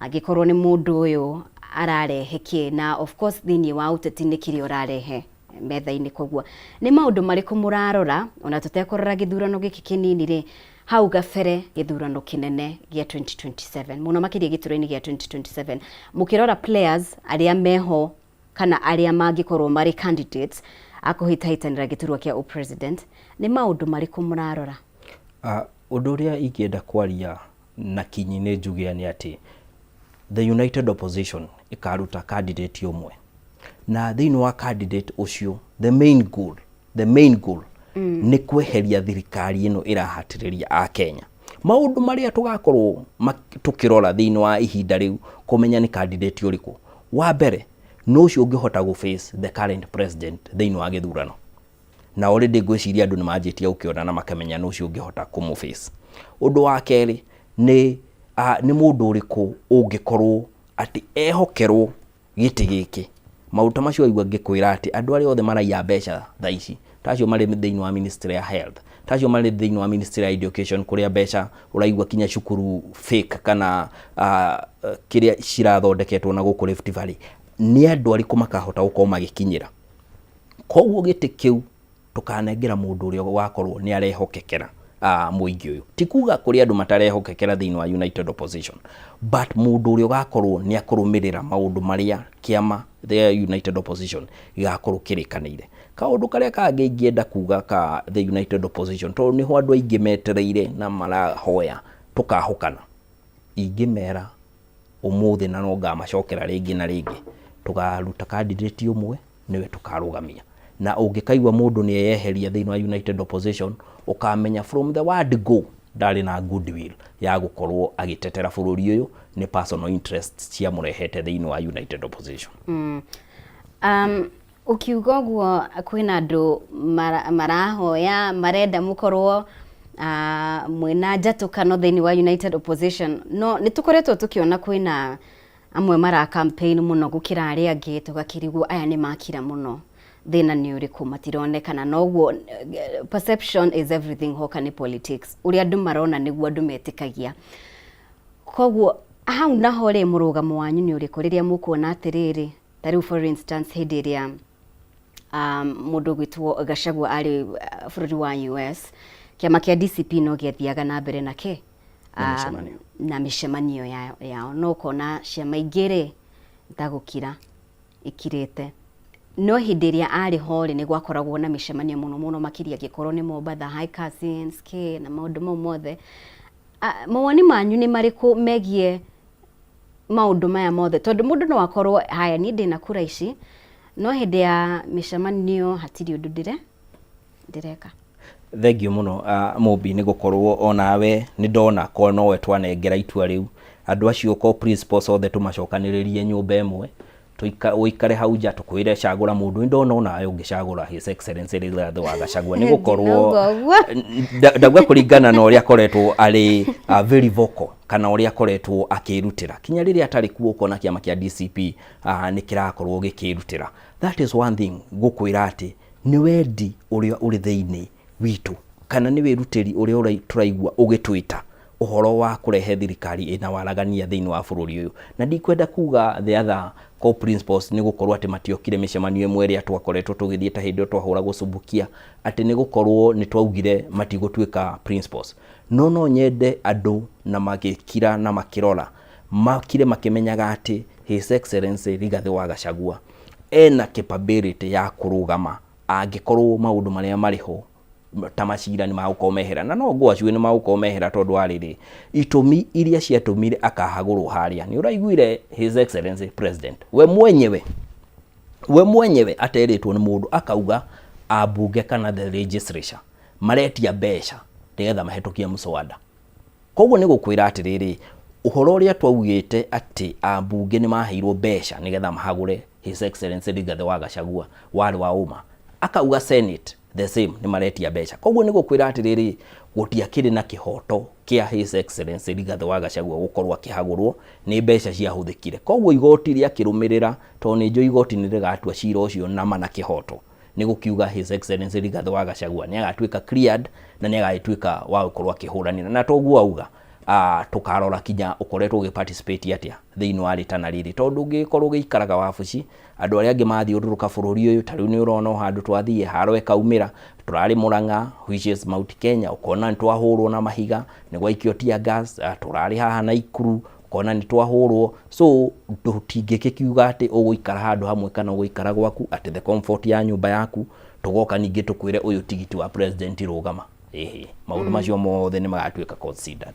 angĩkorwo nĩ mũndũ ũyũ ararehe kĩ, na of course thĩinĩ wa ũteti nĩ kĩrĩa ũrarehe metha-inĩ. Koguo nĩ maũndũ marĩkũ mũrarora ona tũtekũrora gĩthurano gĩkĩ kĩnini rĩ, hau gabere gĩthurano kĩnene gĩa 2027, mũno makĩria gĩturwa-inĩ gĩa 2027, mũkĩrora players arĩa meho kana arĩa mangĩkorwo marĩ candidates a kũhĩtahĩtanĩra gĩturwa kĩa o-president, nĩ maũndũ marĩkũ mũrarora? Ũndũ ũrĩa ingĩenda kwaria na kinyi nĩ njuge nĩ atĩ the United Opposition ĩkaruta candidate ũmwe, na thĩinĩ wa candidate ũcio the main goal nĩ kweheria thirikari ĩno ĩrahatĩrĩria a Kenya. Maũndũ marĩa tũgakorwo tũkĩrora thĩinĩ wa ihinda rĩu kũmenya nĩ candidate ũrĩkũ, wa mbere nĩ ũcio ũngĩhota gũ face the current president thĩinĩ wa gĩthurano, na already ngwĩciria andũ nĩ manjĩtie gũkĩona na makamenya nĩ ũcio ũngĩhota kũmũ face. Ũndũ wa kerĩ nĩ mũndũ ũrĩkũ ũngĩkorwo atĩ ehokerwo gĩtĩ gĩkĩ. Maũndũ ta macio waigua ngĩkwĩra atĩ andũ arĩa othe maraiya mbeca thaa ici, ta acio marĩ thĩinĩ wa ministry ya health, ta acio marĩ thĩinĩ wa ministry ya education, kũrĩa mbeca ũraigua kinya cukuru fake kana kĩrĩa cirathondeketwo na gũkũ Rift Valley, nĩ andũ arĩkũ makahota gũkorwo magĩkinyĩra. Koguo gĩtĩ kĩu tũkanengera mũndũ ũrĩa wakorwo nĩ arehokekera mũingĩ ũyũ. Ti kuga kũrĩ andũ matarehokekera thĩinĩ wa United Opposition, but mũndũ ũrĩa ũgakorwo nĩ akũrũmĩrĩra maũndũ marĩa kĩama the United Opposition gĩgakorwo kĩrĩkanĩire. Kaũndũ karĩa kangĩ ingĩenda kuga ka the United Opposition, tondũ nĩho andũ aingĩ metereire na marahoya tũkahũkana, ingĩmera ũmũthĩ na no ngamacokera rĩngĩ na rĩngĩ, tũkaruta candidate ũmwe, nĩwe tũkarũgamia. Na ũngĩkaigua mũndũ nĩ eyeheria thĩinĩ wa United Opposition, ũkamenya from the word go ndarĩ na goodwill ya gũkorwo agĩtetera bũrũri ũyũ, nĩ personal interest ciamũrehete thĩinĩ wa United Opposition. Ũkiuga ũguo kwĩna andũ marahoya marenda mũkorwo mwĩna njatũkano thĩinĩ wa United Opposition, no nĩ tũkoretwo tũkĩona kwĩna amwe mara campaign mũno gũkĩra arĩa angĩ, tũgakĩrigwo aya nĩ makira mũno, thĩna nĩ ũrĩkũ, matironekana. Noguo perception is everything hoka nĩ politics, ũrĩa andũ marona nĩguo andũ metĩkagia. Koguo hau naho rĩ, mũrũgamo wanyu nĩ ũrĩkũ rĩrĩa mũkuona atĩrĩrĩ, ta rĩu for instance hĩndĩ ĩrĩa mũndũ ũgwĩtwo Gachagua arĩ bũrũri wa US, kĩama kĩa DCP no gĩathiaga na mbere na kĩ Na mĩcemanio. Na mĩcemanio yao, no ũkona ciama ingĩ rĩ tagũkira ikirĩte, no hĩndĩ ĩrĩa arĩ ho rĩ, nĩ gwakoragwo na mĩcemanio mũno mũno makĩria angĩkorwo nĩ Mombatha, High Cousins kĩ na maũndũ mau mothe. Mawoni manyu nĩ marĩkũ megiĩ maũndũ maya mothe? Tondũ mũndũ no akorwo haya, niĩ ndĩna kura ici, no hĩndĩ ya mĩcemanio hatirĩ ũndũ ndĩreka. Thengiũ mũno Mũmbi nĩ gũkorwo onawe nĩ ndona ko nowe twanengera itua rĩu andũ acio ko principals othe tũmacokanĩrĩrie nyũmba ĩmwe. Ũikare hau nja tũkwĩre cagũra mũndũ. Ndona onawe ũngĩcagũra His Excellency Rigathĩ wa Gachagua, nĩ gũkorwo Ndinauga ũguo. Ndauga kũringana na ũrĩa akoretwo arĩ very vocal, kana ũrĩa akoretwo akĩrutĩra kinya rĩrĩa atarĩ kuo, ũkona kĩama kĩa DCP nĩ kĩrakorwo gĩkĩrutĩra. That is one thing ngũkwĩra, atĩ nĩ wendi ũrĩa ũrĩ thĩinĩ witũ, kana nĩ wĩrutĩri ũrĩa tũraigua ũgĩtwĩta ũhoro wa kũrehe thirikari ĩna waragania thĩinĩ wa bũrũri ũyũ. Na ndikwenda kuga the other core principles, nĩ gũkorwo atĩ matiokire mĩcemanio ĩmwe ĩrĩa twakoretwo tũgĩthiĩ, ta hĩndĩ ĩyo twahũragwo Subukia, atĩ nĩ gũkorwo nĩ twaugire matigũtuĩka principles. No nyende andũ na magĩkira na makĩrora makire makĩmenyaga atĩ His Excellency Rigathĩ wa Gachagua ena capability ya kũrũgama angĩkorwo maũndũ marĩa marĩ ho ta macira nĩ magũkorwo mehera. Na no ngwacue nĩ magũkorwo mehera, tondũ wa rĩrĩ, itũmi iria ciatũmire akahagũrwo harĩa, nĩ ũraiguire His Excellency President we mwenyewe aterĩtwo nĩ mũndũ akauga ambunge kana the legislature maretia mbeca nĩgetha mahĩtũkie mswada. Koguo nĩ gũkwĩra atĩrĩrĩ, ũhoro ũrĩa twaugĩte atĩ ambunge nĩ maheirwo mbeca nĩgetha mahagũre His Excellency Rigathĩ wa Gachagua warĩ wa ũma. Akauga Senate the same, nĩ maretia mbeca. Koguo nĩ gũkwĩra atĩrĩrĩ, gũtiakĩrĩ na kĩhoto kĩa His Excellency Rigathĩ wa Gachagua gũkorwo akĩhagũrwo, nĩ mbeca ciahũthĩkire. Koguo igoti rĩakĩrũmĩrĩra, tondũ nĩ njũĩ igoti nĩ rĩgatua cira ũcio nama na kĩhoto, nĩ gũkiuga His Excellency Rigathĩ wa Gachagua nĩ agatuĩka cleared na nĩ agagĩtuĩka wa gũkorwo akĩhũranĩra. Na toguo auga, tũkarora kinya ũkoretwo ũgĩ participate atĩa thĩinĩ wa rĩtana rĩrĩ, tondũ ũngĩgĩkorwo ũgĩikaraga wabuci, andũ arĩa angĩ mathiũrũrũka bũrũri ũyũ, ta rĩu nĩ ũrona o handũ twathiĩ haro ĩkaumĩra. Tũrarĩ Murang'a, which is Mount Kenya, ũkona nĩ twahũrwo na mahiga, nĩ gwaikio tear gas. Tũrarĩ haha Naikuru, ũkona nĩ twahũrwo. So tũtingĩgĩkiuga atĩ ũgũikara handũ hamwe kana ũgũikara gwaku atĩ the comfort ya nyũmba yaku, tũgoka ningĩ tũkwĩre ũyũ tigiti wa president rũgama. Ĩhĩ, maũndũ macio mothe nĩ magatuĩka considered.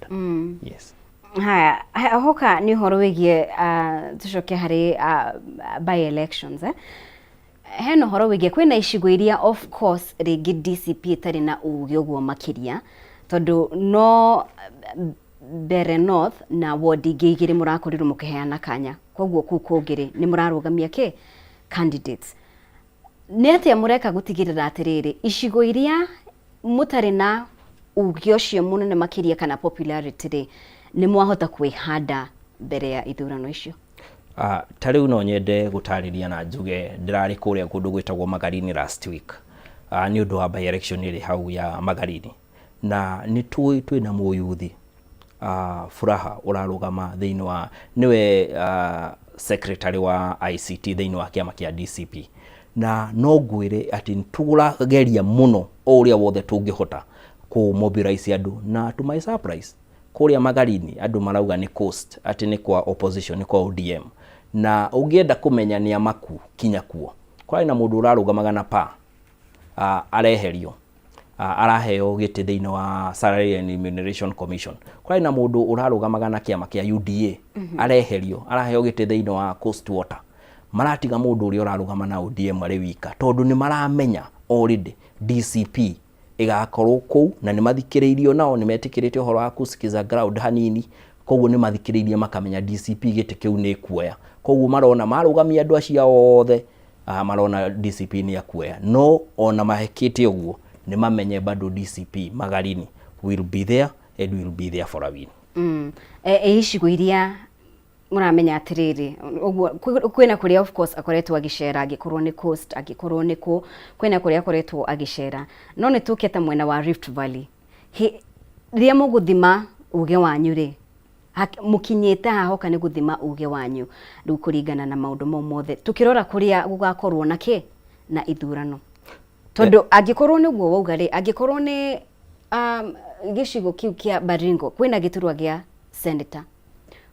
Yes. Haya, hoka nĩ ũhoro wĩgiĩ tũcoke harĩ by elections, eh? Hena ũhoro wĩgiĩ kwĩna icigo iria of course rĩngĩ DCP ĩtarĩ na uge ũguo makĩria, tondũ no Mbere North na ward ingĩ igĩrĩ mũrakorirwo mũkĩheana kanya, koguo kũu kũngĩ rĩ, nĩ mũrarũgamia kĩ candidates. Nĩ atĩa mũreka gũtigĩrĩra atĩrĩrĩ, icigo iria mũtarĩ na uge ũcio mũnene makĩria kana popularity rĩ, nĩ mwahota kwĩhanda mbere ya ithurano icio? Ta rĩu no nyende gũtarĩria na njuge ndĩrarĩ kũrĩa kũndũ gwĩtagwo Magarini last week, nĩ ũndũ wa by election ĩrĩ hau ya Magarini, na nĩ tũĩ twĩna mũyuthi Furaha ũrarũgama thĩinĩ wa nĩwe secretary wa ICT thĩinĩ wa kĩama kĩa DCP. Na no ngwĩre atĩ nĩ tũrageria mũno o ũrĩa wothe tũngĩhota kũ mobilize andũ. Na to my surprise, kũrĩa Magarini andũ marauga nĩ Coast, atĩ nĩ kwa opposition, nĩ kwa ODM. Na ũngĩenda kũmenya nĩ amaku kinya kuo, kwarĩ na mũndũ ũrarũgamaga na pa areherio, araheo gĩtĩ thĩinĩ wa Salary and Remuneration Commission. Kwarĩ na mũndũ ũrarũgamaga na kĩama kĩa UDA, areherio, araheo gĩtĩ thĩinĩ wa Coast Water. Maratiga mũndũ ũrĩa ũrarũgama na ODM arĩ wika, tondũ nĩ maramenya already DCP ĩgakorwo kũu, na nĩ mathikĩrĩirio, nao nĩ metĩkĩrĩte ũhoro wa kusikiza ground hanini. Koguo nĩ mathikĩrĩirie makamenya DCP gĩtĩ kĩu nĩ kuoya. Koguo marona marũgamia andũ acio othe, marona DCP nĩ akuoya. No ona mahekĩte ũguo, nĩ mamenye bado DCP Magarini will be there and will be there for a win. E icigo iria mũramenya atĩrĩrĩ, ũguo kwĩna kũrĩa of course akoretwo agĩcera, angĩkorwo nĩ Coast, angĩkorwo nĩ kũ, kwĩna kũrĩa akoretwo agĩcera. No nĩ tũke ta mwena wa Rift Valley, rĩrĩa mũgũthima uge wanyu rĩ, mũkinyĩte haha hoka nĩ gũthima uge wanyu rĩu kũringana na maũndũ mau mothe, tũkĩrora kũrĩa gũgakorwo na kĩ na ithurano, tondũ angĩkorwo nĩguo wauga rĩ, angĩkorwo nĩ gĩcigo kĩu kĩa Baringo kwĩna gĩturwa gĩa senator,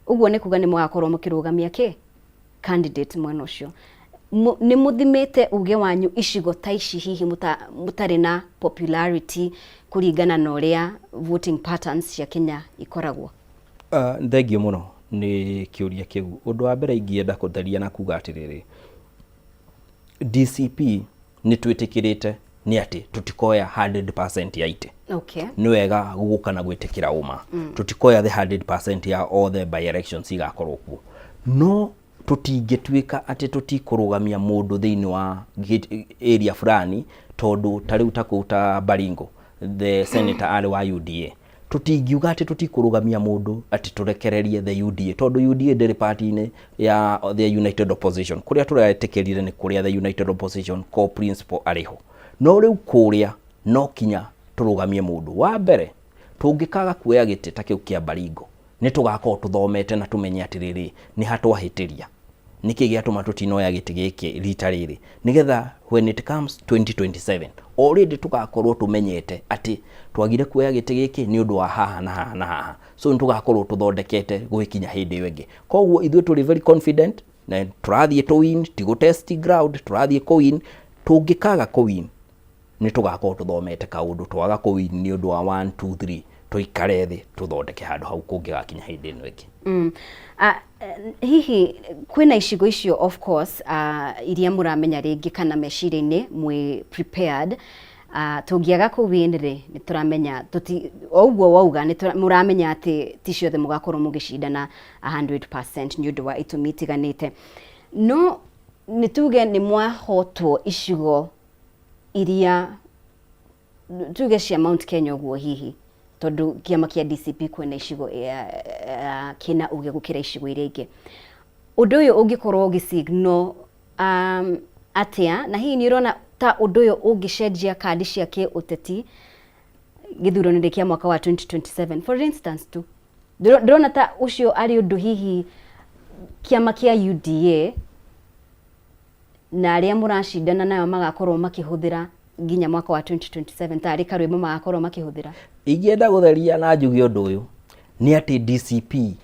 ũguo nĩ kuga nĩ mũgakorwo mũkĩrũgamia kĩ candidate mwena ũcio. Nĩ mũthimĩte uge wanyu icigo ta ici hihi mũtarĩ na popularity kũringana na ũrĩa voting patterns cia Kenya ikoragwo? Thengiũ mũno nĩ kĩũria kĩu. Ũndũ wa mbere ingĩenda kũtheria na kuga atĩrĩrĩ, DCP nĩ twĩtĩkĩrĩte nĩ atĩ tũtikoya 100% ya itĩ. Nĩ wega gũka na gwĩtĩkĩra ũma, tũtikoya the 100% ya all the by elections igakorwo kuo, no Tũtingĩtuĩka atĩ tũtikũrũgamia mũndũ thĩinĩ wa area fulani, tondũ ta rĩu ta kũu ta Baringo, the senator arĩ wa UDA. Tũtingiuga atĩ tũtikũrũgamia mũndũ atĩ tũrekererie the UDA, tondũ UDA ndĩrĩ party-inĩ ya the United Opposition. Kũrĩa tũretĩkĩrire nĩ kũrĩa the United Opposition core principle arĩ ho. No rĩu kũrĩa no kinya tũrũgamie mũndũ. Wa mbere, tũngĩkaga kuoya gĩtĩ ta kĩu kĩa Baringo, nĩ tũgakorwo tũthomete na tũmenye atĩrĩrĩ, nĩ ha twahĩtĩria, nĩkĩ gĩatũma tũtinoya gĩtĩ gĩkĩ rita rĩrĩ, nĩgetha when it comes 2027 already tũgakorwo tũmenyete atĩ twagire kuoya gĩtĩ gĩkĩ nĩ ũndũ wa haha na haha na haha. So nĩ tũgakorwo tũthondekete gũgĩkinya hĩndĩ ĩyo ĩngĩ. Koguo ithuĩ tũrĩ very confident na tũrathiĩ tũ win, ti gũ test ground, tũrathiĩ kũ win. Tũngĩkaga kũ win, nĩ tũgakorwo tũthomete kaũndũ twaga kũ win nĩ ũndũ wa 1 2 3, tũikare thĩ tũthondeke handũ hau kũngĩgakinya hĩndĩ ĩno ĩngĩ. Hihi kwĩna icigo icio, of course, iria mũramenya rĩngĩ kana meciria-inĩ mwĩ prepared, tũngĩaga kũ win rĩ, nĩ tũramenya tũti o ũguo wauga nĩ mũramenya atĩ ti ciothe mũgakorwo mũgĩcindana 100% nĩ ũndũ wa itũmi itiganĩte. No nĩ tuge nĩ mwahotwo icigo iria tuge cia Mount Kenya ũguo, hihi tondũ kĩama kĩa DCP kwĩna icigo kĩna uge gũkĩra icigo iria ingĩ, ũndũ ũyũ ũngĩkorwo ũgĩsignal atĩa? Na hihi nĩ ũrona ta ũndũ ũyũ ũngĩcenjia kandi cia kĩũteti gĩthurano-inĩ kĩa mwaka wa 2027, for instance tu? Ndĩrona ta ũcio arĩ ũndũ hihi kĩama kĩa UDA na arĩa mũracindana nayo magakorwo makĩhũthĩra nginya mwaka wa 2027, tarĩ karwĩmbo magakorwo makĩhũthĩra. Ingĩenda gũtheria na njuge ũndũ ũyũ nĩ atĩ DCP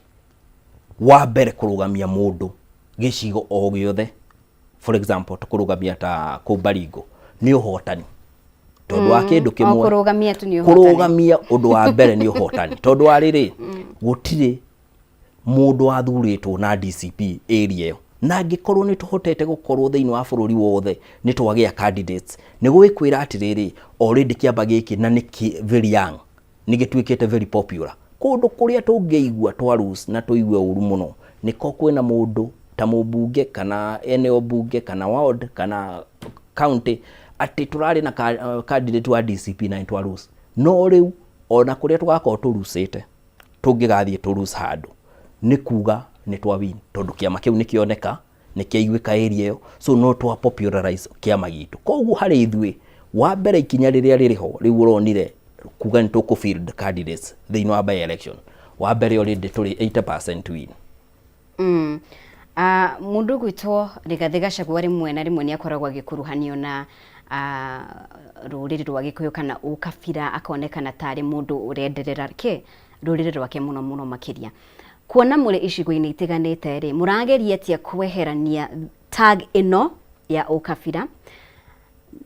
wa mbere kũrũgamia mũndũ gĩcigo o gĩothe, for example tũkũrũgamia ta kũu Baringo, nĩ ũhotani, tondũ wa kĩndũ o kĩmwe. Kũrũgamia tu nĩ ũhotani. Kũrũgamia ũndũ wa mbere nĩ ũhotani, tondũ wa rĩrĩ, gũtirĩ mũndũ wathurĩtwo na DCP area ĩyo. Na angĩkorwo nĩ tũhotete gũkorwo thĩinĩ wa bũrũri wothe nĩ twagĩa candidates, nĩ gũgĩkwĩra atĩrĩrĩ, already kĩamba gĩkĩ na nĩ very young, nĩ gĩtuĩkĩte very popular. Kũndũ kũrĩa tũngĩigua twa lose na tũigue ũru mũno nĩko kwĩna mũndũ ta mũmbunge kana eneo bunge kana ward kana county atĩ tũrarĩ na candidate wa DCP na nĩ twa lose. No rĩu ona kũrĩa tũgakorwo tũrucĩte, tũngĩgathiĩ tũ lose handũ, nĩ kuga nĩ twa win, tondũ kĩama kĩu nĩ kĩoneka, nĩ kĩaiguĩka area ĩyo. So no twa popularize kĩama gitũ. Koguo harĩ ithuĩ, wa mbere, ikinya rĩrĩa rĩrĩ ho rĩu ũronire kuga nĩ tũkũ field candidates thĩinĩ wa by election, wa mbere already tũrĩ 80% win. Mũndũ ũgwĩtwo Rigathĩ Gachagua rĩmwe na rĩmwe nĩ akoragwo agĩkuruhanio na rũrĩrĩ rwa Gĩkũyũ kana ũkabira, akonekana tarĩ mũndũ ũrenderera kĩ rũrĩrĩ rwake mũno mũno makĩria. Kuona mũrĩ icigo-inĩ itiganĩte rĩ, mũrageria atĩa kweherania tag ĩno ya ũkabira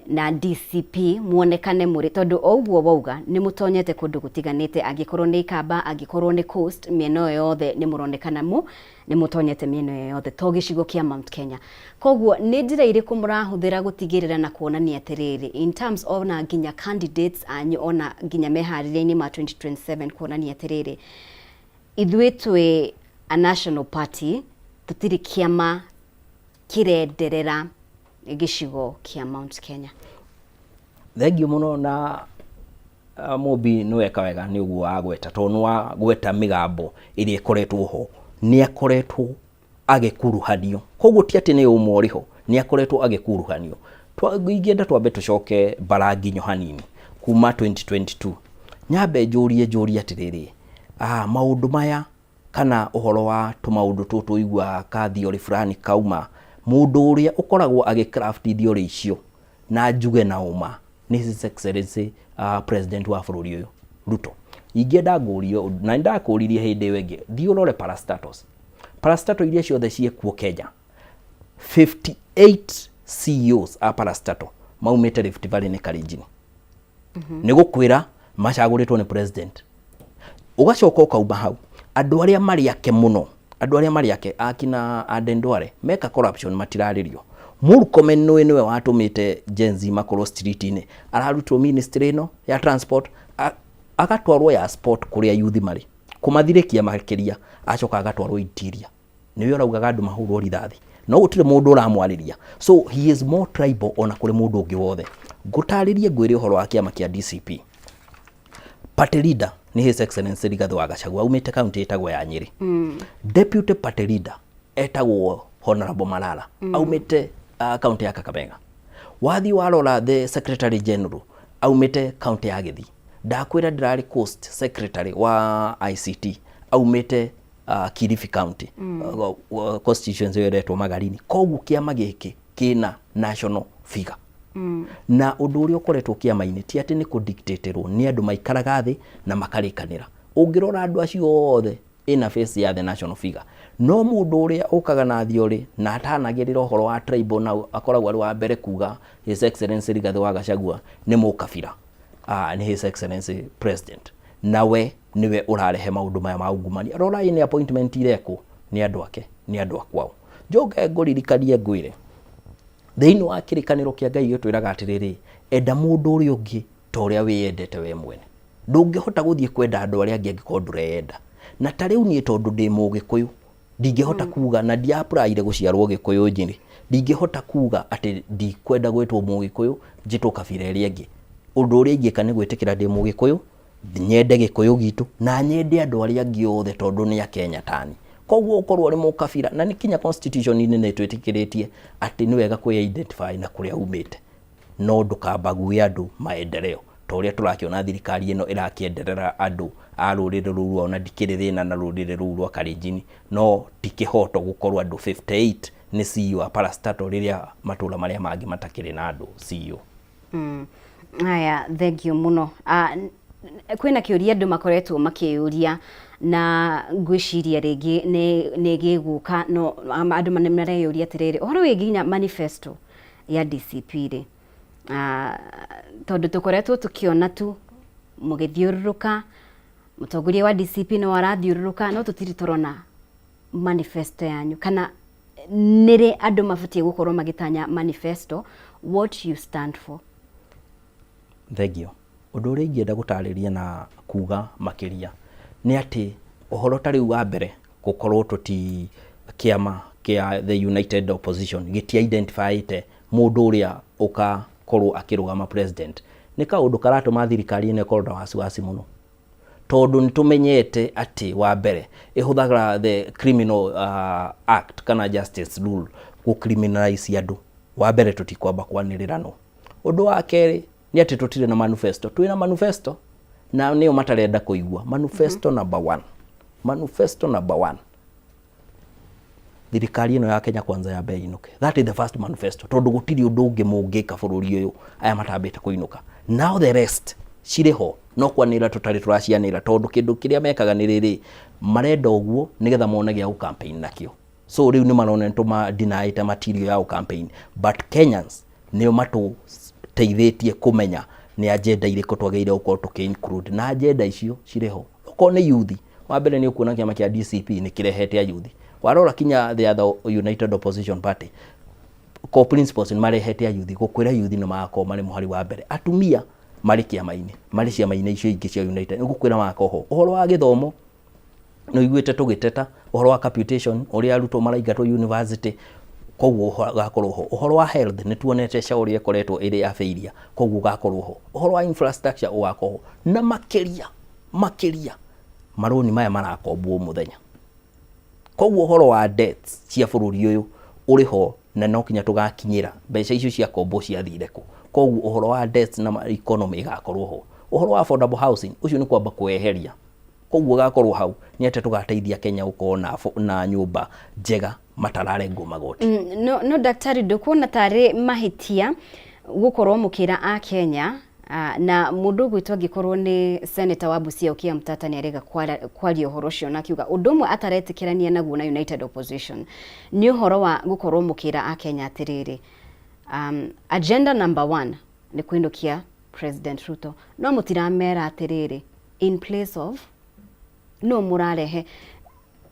na DCP, muonekane mũrĩ, tondũ o ũguo wauga nĩ mũtonyete kũndũ gũtiganĩte, angĩkorwo nĩ Ikamba, angĩkorwo nĩ Coast, mĩena ĩyo yothe nĩ mũronekana mu nĩ mũtonyete mĩena ĩyo yothe, to gĩcigo kĩa Mount Kenya? Koguo nĩ njĩra irĩkũ mũrahũthĩra gũtigĩrĩra na kuonania atĩrĩrĩ, in terms of na nginya candidates anyu, ona nginya meharĩria-inĩ ma 2027, kuonania atĩrĩrĩ, ithuĩ twĩ a national party, tũtirĩ kĩama kĩrenderera gĩcigo kĩa Mount Kenya? Thengiũ mũno. Na Mũmbi, nĩ weka wega nĩ ũguo wagweta, tondũ nĩ wagweta mĩgambo ĩrĩa ĩkoretwo ho. Nĩ akoretwo agĩkuruhanio, koguo ti atĩ nĩ ũmwe ũrĩ ho, nĩ akoretwo agĩkuruhanio. Ingĩenda twambe tũcoke bara nginyo hanini kuma 2022. Nyambe njũrie atĩrĩrĩ, maũndũ maya kana ũhoro wa tũmaũndũ tũtũ ũiguaga ka theory fulani kauma, mũndũ ũrĩa ũkoragwo agĩ craft theory icio, na njuge na ũma, nĩ His Excellency President wa bũrũri ũyũ Ruto. Ingĩenda ngũrio, na nĩndakũririe hĩndĩ ĩyo ĩngĩ, thiĩ ũrore parastatals, parastatal iria ciothe ciĩkuo Kenya, 58 CEOs a parastatal maumĩte Rift Valley nĩ Kalenjin. Nĩ gũkwĩra macagũrĩtwo nĩ president. Ũgacoka ũkauma hau, andũ arĩa marĩ ake mũno, andũ arĩa marĩ ake akina Aden Duale meka corruption matirarĩrio. Murkomen nĩwe watũmĩte Gen Z makorwo street-inĩ, ararutwo ministry ĩno ya transport, agatwarwo ya sport kũrĩa youth marĩ kũmathirĩkia makĩria, acoka agatwarwo interior. Nĩwe ũraugaga andũ mahũrwo rithathi, no gũtirĩ mũndũ ũramwarĩria. So he is more tribal ona kũrĩ mũndũ ũngĩ wothe. Ngũtarĩrie ngwĩre ũhoro wa kĩama kĩa DCP. Party leader nĩ His Excellency Rigathĩ wa Gachagua, aumĩte kaunti ĩtagwo ya Nyĩrĩ. Deputy party leader etagwo Honorable Malala, aumĩte kaunti ya Kakamega. Wathiĩ warora the secretary general aumĩte kaunti ya Gĩthii. Ndakwĩra ndĩrarĩ coast secretary wa ICT, aumĩte Kilifi County, constituency ĩyo ĩretwo Magarini. Koguo kĩama gĩkĩ kĩna national figure. Na ũndũ ũrĩa ũkoretwo kĩama-inĩ ti atĩ nĩ kũdictatĩrwo, nĩ andũ maikaraga thĩ na makarĩkanĩra. Ũngĩrora andũ acio othe ĩna face ya the national figure. No mũndũ ũrĩa ũkaga na thiorĩ na atanagĩrĩra ũhoro wa tribal na akoragwo arĩ wa mbere kuga His Excellency Rigathĩ wa Gachagua nĩ mũkabira, nĩ His Excellency President. Nawe nĩwe ũrarehe maũndũ maya ma ungumania. Rora ĩnĩ appointment irekwo nĩ andũ ake, nĩ andũ a kwao. Njoke ngũririkanie ngwĩre, thĩinĩ wa kĩrĩkanĩro kĩa Ngai gĩtwĩraga atĩrĩrĩ, enda mũndũ ũrĩa ũngĩ ta ũrĩa wĩyendete we mwene. Ndũngĩhota gũthiĩ kwenda andũ arĩa angĩ angĩkorwo ndũreyenda. Na ta rĩu niĩ tondũ ndĩ Mũgĩkũyũ, ndingĩhota kuga, na ndiapplyire gũciarwo Gĩkũyũ Nyĩrĩ, ndingĩhota kuga atĩ ndikwenda gwĩtwo Mũgĩkũyũ njĩtwo kabira ĩrĩa ĩngĩ. Ũndũ ũrĩa ingĩka nĩ gwĩtĩkĩra ndĩ Mũgĩkũyũ, nyende Gĩkũyũ gitũ, na nyende andũ arĩa angĩ othe tondũ nĩ Akenya tani. Koguo ũkorwo ũrĩ mũkabira, na nĩ kinya constitution-inĩ nĩ ĩtwĩtĩkĩrĩtie atĩ nĩ wega kwĩ identify na kũrĩa umĩte, no ndũkambague andũ maendeleo ta ũrĩa tũrakĩona thirikari ĩno ĩrakĩenderera andũ a rũrĩrĩ rũu rwao, na ndikĩrĩ thĩna na rũrĩrĩ rũu rwa Kalenjin, no ti kĩhoto gũkorwo andũ 58 nĩ CEO a parastatal rĩrĩa matũra marĩa mangĩ matakĩrĩ na andũ CEO. Haya, thank you mũno. Kwĩna kĩũria andũ makoretwo makĩyũria na ngwĩciria rĩngĩ nĩ gĩgũka, no andũ nĩ mareyũria atĩrĩrĩ, ũhoro wĩgiĩ nginya manifesto ya DCP rĩ, tondũ tũkoretwo tũkĩona tu mũgĩthiũrũrũka, mũtongoria wa DCP no arathiũrũrũka, no tũtirĩ tũrona manifesto yanyu, kana nĩrĩ andũ mabatiĩ gũkorwo magĩtanya manifesto, what you stand for? Thengiũ. Ũndũ ũrĩa ingĩenda gũtarĩria na kuga makĩria nĩ atĩ ũhoro ta rĩu wa mbere gũkorwo tũti kĩama kĩa the United Opposition gĩti identifyĩte mũndũ ũrĩa ũkakorwo akĩrũgama president nĩ kaũndũ karatũma thirikari ĩno ĩkorwo na wasiwasi mũno, tondũ nĩ tũmenyete atĩ wa mbere ĩhũthagĩra the criminal act kana justice rule gũ criminalize andũ. Wa mbere tũtikwamba kwanĩrĩra no. Ũndũ wa kerĩ nĩ atĩ tũtirĩ na manifesto. Twĩna manifesto na nĩyo matarenda kũigua. Manifesto number one. Manifesto number one. Thirikari ĩno ya Kenya Kwanza yambe ĩinũke. That is the first manifesto. Tondũ gũtirĩ ũndũ ũngĩ mũngĩka bũrũri ũyũ aya matambĩte kũinũka. Now the rest cirĩ ho no kwanĩrĩra tũtarĩ tũracianĩrĩra, tondũ kĩndũ kĩrĩa mekaga nĩ rĩrĩ, marenda ũguo nĩgetha mone gĩa gũ campaign nakĩo. So rĩu nĩ marona nĩ tũma deny material ya gũ campaign, but Kenyans nĩo matũteithĩtie kũmenya nĩ agenda irĩkũ twagĩrĩire gũkorwo tũkĩ include, na agenda icio cirĩ ho. Okorwo nĩ youth, wa mbere nĩ ũkuona kĩama kĩa DCP nĩ kĩrehete ayuthi. Warora kinya the other United Opposition Party core principles nĩ marehete ayuthi, gũkwĩra yuthi nĩ magakorwo marĩ mũhari wa mbere. Atumia marĩ kĩama-inĩ, marĩ ciama-inĩ icio ingĩ cia United, nĩ gũkwĩra magakorwo ho. Ũhoro wa gĩthomo nĩ ũiguĩte tũgĩteta ũhoro wa capitation, ũrĩa arutwo maraingatwo university, koguo ũgakorwo ho. Ũhoro wa health nĩ tuonete SHA ũrĩa ĩkoretwo ĩrĩ ya failure, koguo ũgakorwo ho. Ũhoro wa infrastructure ũgakorwo ho, na makĩria makĩria marũni maya marakombwo mũthenya. Koguo ũhoro wa debts cia bũrũri ũyũ ũrĩ ho, na no kinya tũgakinyĩra mbeca icio cia kombo ciathire kũ. Koguo ũhoro wa debts na economy ĩgakorwo ho. Ũhoro wa affordable housing ũcio nĩ kwamba kweheria, koguo ũgakorwo hau. Nĩ atĩa tũgateithia Kenya gũkorwo na nyũmba njega matararengwo magoti? No daktari, ndũkuona tarĩ mahĩtia gũkorwo mũkĩra a Kenya, na mũndũ ũgwĩtwo angĩkorwo nĩ senator wa Busia Okiya Mtata nĩ arega kwaria ũhoro ũcio na akiuga ũndũ ũmwe ataretĩkĩrania naguo na United Opposition nĩ ũhoro wa gũkorwo mũkĩra a Kenya atĩrĩrĩ, agenda number one nĩ kũinũkia President Ruto, no mũtiramera atĩrĩrĩ in place of no mũrarehe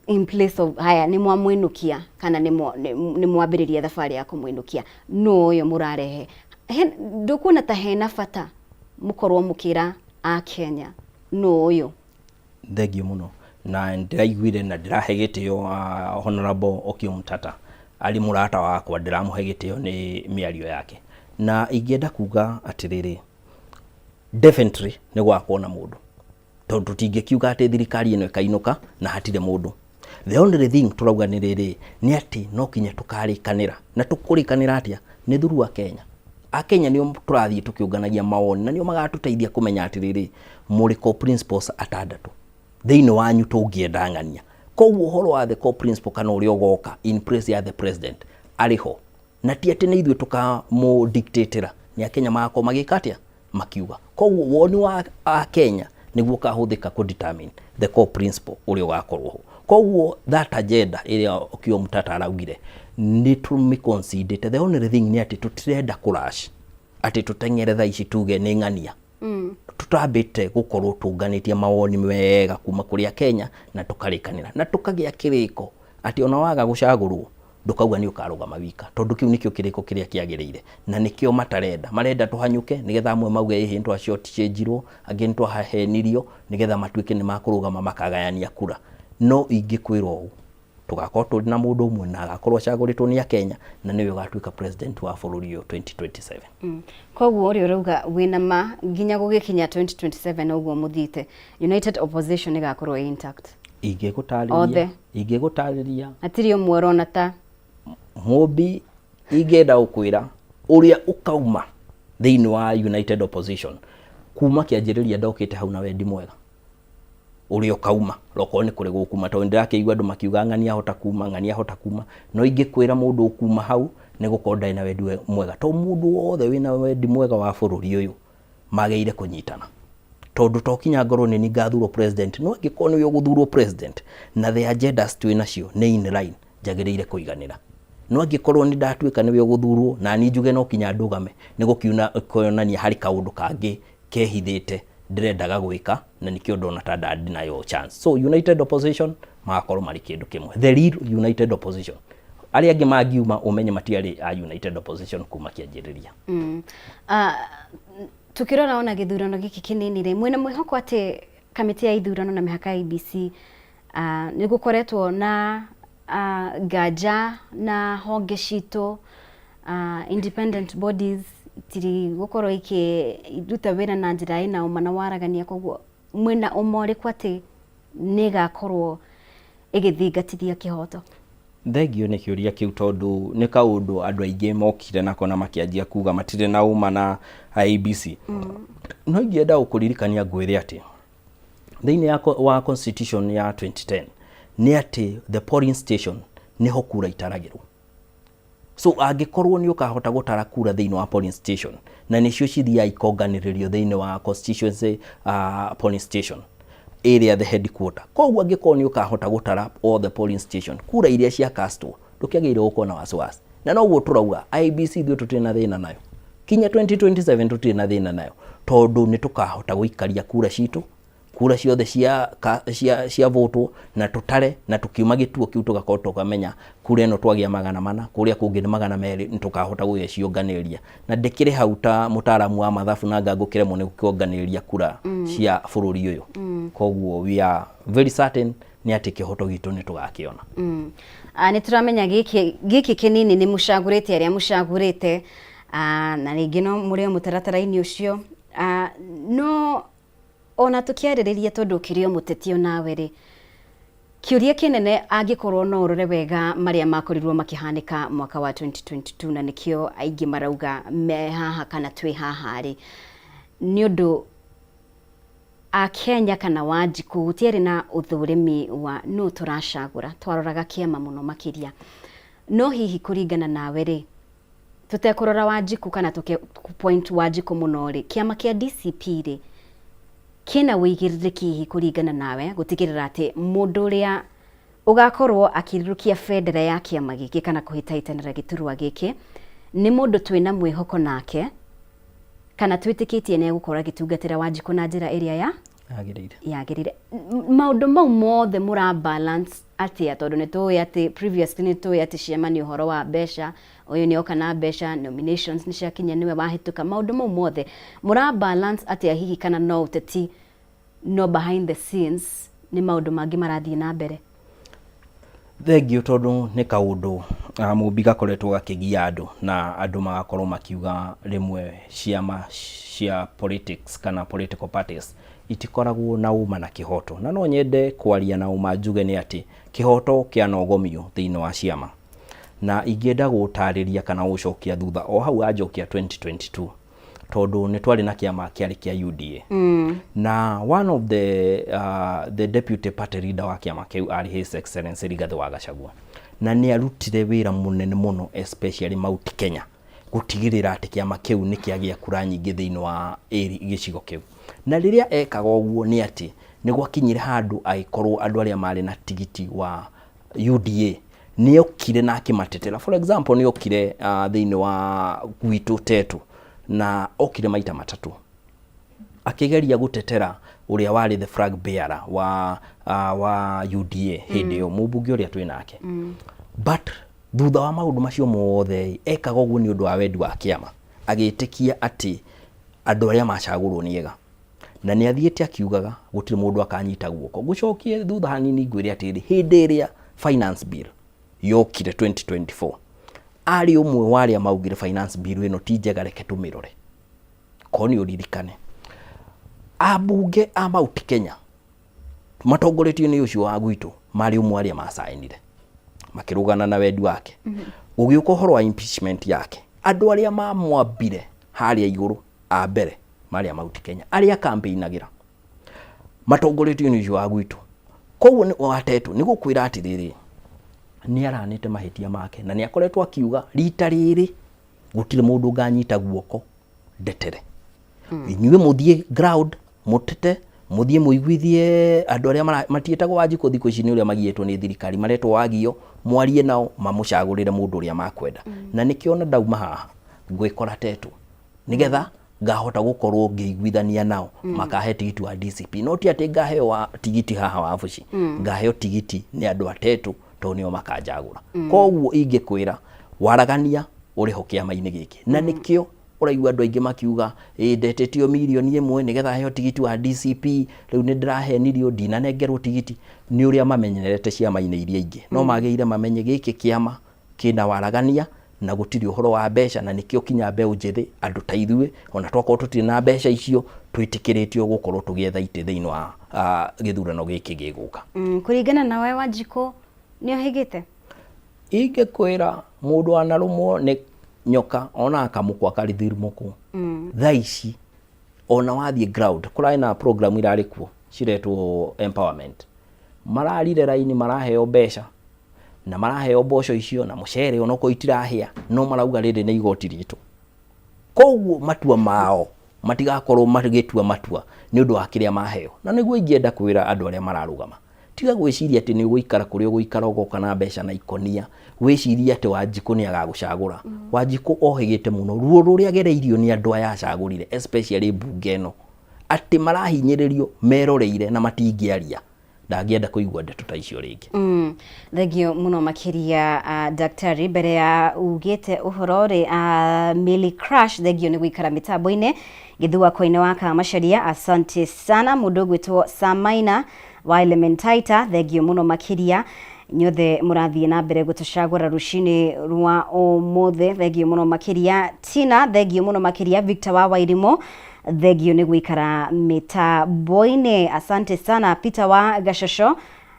in place of haya nĩ mwamwĩnũkia kana nĩ mwambĩrĩria thabarĩ ya kũmwĩnũkia, no ũyũ mũrarehe. Ndũkuona ta hena bata mũkorwo mũkĩra a Kenya no ũyũ? Thengiũ mũno. Na ndĩraiguire na ndĩrahe gĩtĩo Honorable Okiya Omtatah, arĩ mũrata wakwa, ndĩramũhe gĩtĩo nĩ mĩario yake. Na ingĩenda kuga atĩrĩrĩ, definitely nĩ gũgakorwo na mũndũ, tondũ tũtingĩkiuga atĩ thirikari ĩno ĩkainũka na hatirĩ mũndũ. The only thing tũrauga nĩ rĩrĩ, nĩ atĩ no kinya tũkarĩkanĩra. Na tũkũrĩkanĩra atĩa? Nĩ through Akenya. Akenya nĩo tũrathiĩ tũkĩũnganagia mawoni na nĩo magatũteithia kũmenya atĩrĩrĩ, mũrĩ core principles atandatũ thĩinĩ wanyu tũngĩenda ng'ania. Koguo ũhoro wa the core principle kana ũrĩa ũgoka in place ya the president arĩ ho, na ti atĩ nĩ ithuĩ tũkamũ-dictate-ĩra, nĩ Akenya magakorwo magĩka atĩa? Makiuga. Koguo woni wa Akenya nĩguo ũkahũthĩka kũ determine the core principle ũrĩa ũgakorwo ho. Koguo that agenda ĩrĩa Okiya Omtatah araugire nĩ tũmĩ-concede. The only thing nĩ atĩ tũtirenda kũ rush atĩ tũteng'ere thaa ici tuge nĩ ng'ania, tutambĩte gũkorwo tũnganĩtie mawoni wega kuma kũrĩ Akenya na tũkarĩkanĩra na tũkagĩa kĩrĩko atĩ ona waga gũcagũrwo ndũkauga nĩ ũkarũgama wika, tondũ kĩu nĩkĩo kĩrĩko kĩrĩa kĩagĩrĩire na nĩkĩo matarenda. Marenda tũhanyũke nĩgetha amwe mauge ĩhĩ nĩ twa-shortchange-irwo, angĩ nĩ twahenirio, nĩgetha matuĩke nĩ makũrũgama makagayania kura. No ingĩkwĩra ũũ, tũgakorwo tũrĩ na mũndũ ũmwe na agakorwo acagũrĩtwo nĩ Akenya na nĩwe ũgatuĩka president wa bũrũri ũyũ 2027. Koguo ũrĩa ũrauga wĩna ma nginya gũgĩkinya 2027 ũguo mũthiĩte, United Opposition ĩgakorwo ĩ intact? Ingĩgũtarĩria Othe. Ingĩgũtarĩria Hatirĩ ũmwe ũrona ta Mũmbi, ingĩenda gũkwĩra ũrĩa ũkauma thĩinĩ wa United Opposition, kuma kĩanjĩrĩria ndokĩte hau na wendi mwega. Ũrĩa ũkauma rokorwo nĩ kũrĩ gũkuma, tondũ nĩndĩrakĩigua andũ makiuga ng'ania ahota kuma, ng'ania ahota kuma, no ingĩkwĩra mũndũ ũkuma hau nĩ gũkorwo ndarĩ na wendi mwega, tondũ mũndũ wothe wĩna wendi mwega wa bũrũri ũyũ magĩrĩire kũnyitana, tondũ to kinya ngorwo nĩ niĩ ngathurwo president, no angĩkorwo nĩwe ũgũthurwo president na the agendas twĩ nacio nĩ in line, njagĩrĩire kũiganĩra. No angĩkorwo nĩ ndatuĩka nĩwe ũgũthurwo na niĩ njuge no kinya ndũgame, nĩ gũkiuna kuonania harĩ kaũndũ kangĩ kehithĩte ndĩrendaga gwĩka na nĩkĩo ndona ta ndandĩ nayo chance. So United Opposition magakorwo marĩ kĩndũ kĩmwe, the real United Opposition. Arĩa angĩ mangiuma, ũmenye matiarĩ a United Opposition kuma kĩanjĩrĩria. Tukĩrora ona gĩthurano gĩkĩ kĩnini rĩ, mwĩna mwĩhoko atĩ kamĩtĩ ya ithurano na mĩhaka ya IEBC, nĩ gũkoretwo na nganja na honge citũ, independent bodies itirĩ gũkorwo ikĩruta wĩra na njĩra ĩna ũma na waragania, koguo mwĩna ũma ũrĩkũ atĩ nĩ ĩgakorwo ĩgĩthingatithia kĩhoto? Thengio nĩ kĩũria kĩu, tondũ nĩ kaũndũ andũ aingĩ mokire nako na makĩanjia kuga matirĩ na ũma na IEBC. No ingĩenda gũkũririkania ngwĩre atĩ thĩinĩ wa constitution ya 2010 nĩ atĩ the polling station nĩho kura itaragĩrwo. So angĩkorwo nĩ ũkahota gũtara kura thĩinĩ wa polling station, na nĩcio cithiaga ikonganĩrĩrio thĩinĩ wa constituency polling station ĩrĩa the headquarter, koguo angĩkorwo nĩ ũkahota gũtara all the polling station kura iria cia castwo, ndũkĩagĩrĩire gũkorwo na wasiwasi. Na noguo tũrauga IEBC ithuĩ tũtirĩ na thĩna nayo kinya 2027, tũtirĩ na thĩna nayo tondũ nĩ tũkahota gũikaria kura citũ, kura ciothe cia votwo na tũtare, na tũkiuma gĩtuo kĩu tũgakorwo tũkamenya kura ĩno twagĩa 400, kũrĩa kũngĩ nĩ 200, nĩ tũkahota gũgĩciũnganĩrĩria. Na ndĩkĩrĩ hau ta mũtaaramu wa mathabu na ngangũkĩremwo nĩ gũkĩonganĩrĩria kura cia bũrũri ũyũ. Koguo we are very certain nĩ atĩ kĩhoto gitũ nĩ tũgakĩona. Nĩ tũramenya gĩkĩ gĩkĩ kĩnini nĩ mũcagũrĩte arĩa mũcagũrĩte, na rĩngĩ no mũrĩ o mũtaratara-inĩ ũcio, no ona tũkĩarĩrĩria, tondũ ũkĩrĩ o mũteti onawe rĩ, kĩũria kĩnene, angĩkorwo no ũrore wega marĩa makorirwo makĩhanĩka mwaka wa 2022, na nĩkĩo aingĩ marauga me haha kana twĩ haha rĩ, nĩ ũndũ Akenya kana Wanjikũ gũtiarĩ na ũthũrimi wa nũ tũracagũra, twaroraga kĩama mũno makĩria. No hihi kũringana nawe rĩ, tũtekũrora Wanjikũ kana tũke point Wanjikũ mũno rĩ, kĩama kĩa DCP rĩ, kĩna ũigĩrĩrĩki hihi kũringana nawe gũtigĩrĩra atĩ mũndũ ũrĩa ũgakorwo akĩrirũkia bendera ya kĩama gĩkĩ kana kũhĩtahĩtanĩra gĩturwa gĩkĩ nĩ mũndũ twĩna mwĩhoko nake kana twĩtĩkĩtie nĩ egũkorwo agĩtungatĩra Wanjikũ na njĩra ĩrĩa ya yagĩrĩire? Yagĩrĩire. Maũndũ mau mothe mũra balance atĩa, tondũ nĩ tũĩ atĩ previously nĩ tũĩ atĩ ciama nĩ ũhoro wa mbeca, ũyũ nĩ oka na mbeca, nominations nĩ ciakinya, nĩwe wahĩtũka, maũndũ mau mothe mũra balance atĩa hihi, kana no ũteti no behind the scenes Nĩ maũndũ mangĩ marathiĩ na mbere? Thengiũ, tondũ nĩ kaũndũ Mũmbi gakoretwo gakĩgia andũ, na andũ magakorwo makiuga rĩmwe ciama cia politics kana political parties itikoragwo na ũma na kĩhoto. Na no nyende kwaria na ũma njuge nĩ atĩ kĩhoto kĩanogomio thĩinĩ wa ciama. Na ingĩenda gũtarĩria kana gũcokia thutha o hau anjokia 2022, tondũ nĩ twarĩ na kĩama kĩarĩ kĩa UDA na one of the deputy party leader wa kĩama kĩu arĩ His Excellency Rigathĩ wa Gachagua, na nĩ arutire wĩra mũnene mũno, especially Mount Kenya, gũtigĩrĩra atĩ kĩama kĩu nĩ kĩagĩa kura nyingĩ thĩinĩ wa gĩcigo kĩu. Na rĩrĩa ekaga ũguo, nĩ atĩ nĩ gwakinyire handũ agĩkorwo andũ arĩa marĩ na tigiti wa UDA nĩ okire na akĩmatetera. For example, nĩ okire thĩinĩ wa gwitũ Tetu, na okire maita matatũ akĩgeria gũtetera ũrĩa warĩ the flag bearer wa UDA hĩndĩ ĩyo, mũmbunge ũrĩa twĩ nake. But thutha wa maũndũ macio mothe, ekaga ũguo nĩ ũndũ wa wendi wa kĩama, agĩtĩkia atĩ andũ arĩa macagũrwo nĩ ega, na nĩ athiĩte akiugaga gũtirĩ mũndũ akanyita guoko. Ngũcokie thutha hanini ngwĩre atĩrĩ, hĩndĩ ĩrĩa finance bill yokire 2024, arĩ ũmwe wa arĩa maugire finance bill ĩno ti njega, reke tũmĩrore. Korwo nĩ ũririkane, ambunge a Mount Kenya matongoretio nĩ ũcio wa gwitũ marĩ ũmwe arĩa macainire makĩrũgana na wendi wake. Gũgĩũka ũhoro wa impeachment yake, andũ arĩa mamwambire harĩa igũrũ a mbere marĩ a Mount Kenya, arĩa campaignagĩra matongoretio nĩ ũcio wa gwitũ. Koguo nĩ watetwo nĩ gũkwĩra atĩrĩrĩ, nĩ aranĩte mahĩtia make, na nĩ akoretwo akiuga rita rĩrĩ gũtirĩ mũndũ nganyita guoko ndetere. Inyuĩ mũthiĩ ground mũtete, mũthiĩ mũiguithie andũ arĩa matiĩtagwo Wanjikũ thikũ ici nĩ ũrĩa magiĩtwo nĩ thirikari, maretwo Wagio, mwarie nao mamũcagũrĩre mũndũ ũrĩa makwenda. Na nĩkĩo ona ndauma haha ngwĩkora Tetũ, nĩgetha ngahota gũkorwo ngĩiguithania nao makahe tigiti wa DCP. No ti atĩ ngaheo wa tigiti haha wabuci, ngaheo tigiti nĩ andũ a Tetũ, tondũ nĩo makanjagũra. Koguo ingĩkwĩra waragania ũrĩ ho kĩama-inĩ gĩkĩ, na nĩkĩo ũraigua andũ aingĩ makiuga ĩ ndetĩtio mirioni 1 nĩgetha heo tigiti wa DCP, rĩu nĩ ndĩrahenirio, ndinanengerwo tigiti. Nĩ ũrĩa mamenyerete ciama-inĩ iria ingĩ. No magĩrĩire mamenye gĩkĩ kĩama kĩna waragania na gũtirĩ ũhoro wa mbeca, na nĩkĩo kinya mbeũ njĩthĩ, andũ ta ithuĩ, ona twakorwo tũtirĩ na mbeca icio, twĩtĩkĩrĩtio gũkorwo tũgĩetha itĩ thĩinĩ wa gĩthurano gĩkĩ gĩgũka. Kũringana nawe, Wanjikũ nĩ ohĩgĩte? Ingĩkwĩra mũndũ anarũmwo nĩ nyoka ona akamũkwa karithirumũkwo. Thaa ici ona wathiĩ ground, kũrarĩ na program irarĩ kuo ciretwo empowerment, mararire raini, maraheo mbeca na maraheo mboco icio na mũcere, onokorwo itirahĩa, no marauga rĩrĩ nĩ igoti ritũ. Koguo matua mao matigakorwo magĩtua matua nĩ ũndũ wa kĩrĩa maheo. Na nĩguo ingĩenda kwĩra andũ arĩa mararũgama, tiga gwĩciria atĩ nĩ ũgũikara kũrĩa ũgũikara ũgoka na mbeca na ikonia, wĩcirie atĩ Wanjikũ nĩ agagũcagũra. Wanjikũ ohĩgĩte mũno ruo rũrĩa agereirio nĩ andũ aya acagũrire, especially mbunge ĩno, atĩ marahinyĩrĩrio meroreire na matingĩaria. Ndangĩenda kũigua ndeto ta icio rĩngĩ. Thengio mũno makĩria, daktari. Mbere ya ugĩte ũhoro rĩ, Milly Crash, thengio nĩ gũikara mĩtambo-inĩ. Gĩthua Koine wa Kamacharia, asante sana. Mũndũ ũgwĩtwo Samaina wa Elementaita, thengio mũno makĩria. Inyuothe mũrathiĩ na mbere gũtũcagũra rũcinĩ rwa ũmũthĩ, thengio mũno makĩria. Tina, thengio mũno makĩria. Victor wa Wairimo, thengio nĩ gũikara mĩtambo-inĩ, asante sana. Peter wa Gashosho,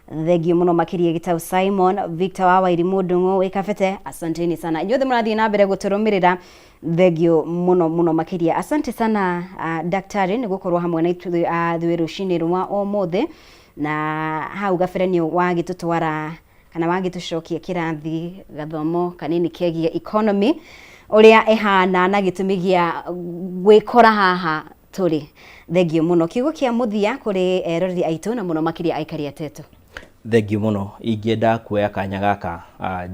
thengio mũno makĩria. Gĩtau Simon, Victor wa Wairimu, Ndung'u wĩ Kabete, asanteni sana. Inyuothe mũrathiĩ na mbere gũtũrũmĩrĩra, thengio mũno mũno makĩria. Asante sana, daktari, nĩ gũkorwo hamwe na ithuĩ rũcinĩ rwa ũmũthĩ. Na hau gabere nĩ wagĩtũtwara kana wagĩtũcokia kĩrathi gathomo kanini kegiĩ economy ũrĩa ĩhana na gĩtũmi gĩa gwĩkora haha tũrĩ. Thengio mũno. Kiugo kĩa mũthia kũrĩ eroreri aitũ na mũno makĩria aikari a Tetu? Thengio mũno. Ingĩenda kuoya kanya gaka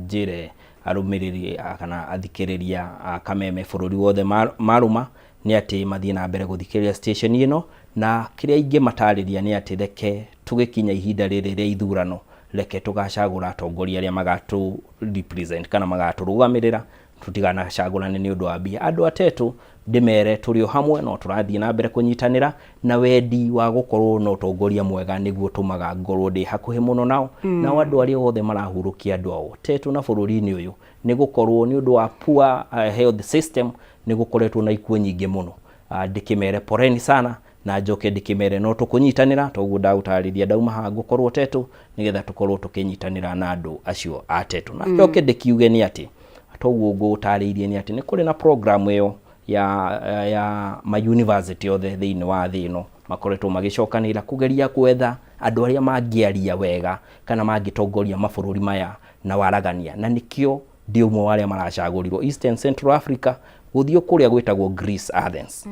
njĩre arũmĩrĩri kana athikĩrĩria a Kameme bũrũri wothe marũma nĩ atĩ mathiĩ na mbere gũthikĩrĩria station ĩno, na kĩrĩa ingĩmatarĩria nĩ atĩ reke tũgĩkinya ihinda rĩrĩ rĩa ithurano, reke tũgacagũra atongoria arĩa magatũ represent kana magatũrũgamĩrĩra. Tũtiganacagũrane nĩ ũndũ wa mbia. Andũ a Tetu ndĩmere tũrĩ o hamwe, no tũrathiĩ na mbere kũnyitanĩra na wendi wa gũkorwo na ũtongoria mwega nĩguo tũmaga ngorwo ndĩ hakuhĩ mũno nao. Nao andũ arĩa othe marahurũkia andũ ao Tetu na bũrũri-inĩ ũyũ, nĩ gũkorwo nĩ ũndũ wa poor health system, nĩ gũkoretwo na ikuũ nyingĩ mũno. Ndĩkĩmere poleni sana, na njoke ndĩkĩmere no tũkũnyitanĩra toguo ndagũtarĩria. Ndauma haha ngũkorwo Tetu nĩgetha tũkorwo tũkĩnyitanĩra na andũ acio a Tetu. Na njoke ndĩkiuge nĩ atĩ toguo ngũtarĩirie nĩ atĩ nĩ kũrĩ na program ĩyo ya ma university othe thĩinĩ wa thĩ ĩno makoretwo magĩcokanĩrĩra kũgeria gwetha andũ arĩa mangĩaria wega kana mangĩtongoria mabũrũri maya na waragania, na nĩkĩo ndĩ ũmwe wa arĩa maracagũrirwo East and Central Africa gũthiĩ kũrĩa gwĩtagwo Greece, Athens,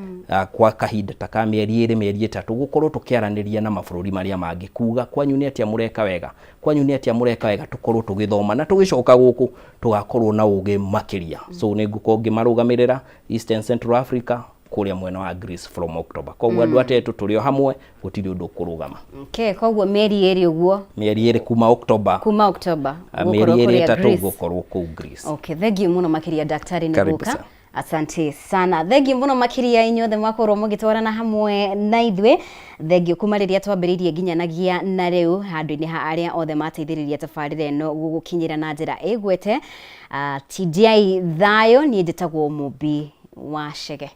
kwa kahinda ta ka mĩeri 2, mĩeri 3, gũkorwo tũkĩaranĩria na mabũrũri marĩa mangĩ kuga kwanyu nĩ atĩa mũreka wega, kwanyu nĩ atĩa mũreka wega, tũkorwo tũgĩthoma na tũgĩcoka gũkũ tũgakorwo na ũgĩ makĩria. So nĩ ngũkorwo ngĩmarũgamĩrĩra East and Central Africa kũrĩa mwena wa Greece from October. Koguo andũ atetũ tũrĩ o hamwe, gũtirĩ ũndũ ũkũrũgama. Okay, koguo mĩeri 2 ũguo. Mĩeri 2 kuma October. Kuma October. Mĩeri 2, 3 gũkorwo kũu Greece. Okay, thank you mũno makĩria daktari nĩ gũka. Asante sana, thengiũ mũno makĩria inyuothe mwakorwo mũgĩtwarana hamwe na ithuĩ. Thengiũ kuma rĩrĩa twambĩrĩirie nginyanagia na rĩu, handũ-inĩ ha arĩa othe mateithĩrĩria tabarĩra ĩno gũgũkinyĩra na njĩra ĩgwete. TDI thayũ, niĩ njĩtagwo Mũmbi wa Chege.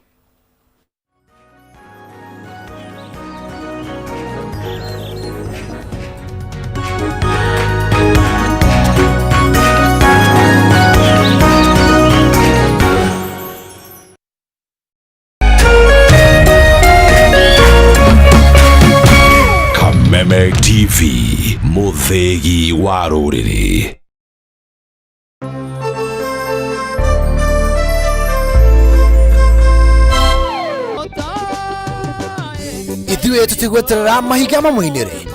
Kameme TV, mũthĩgi wa rũrĩrĩ. Ithuĩ tũtigweterera mahiga mamũinĩre,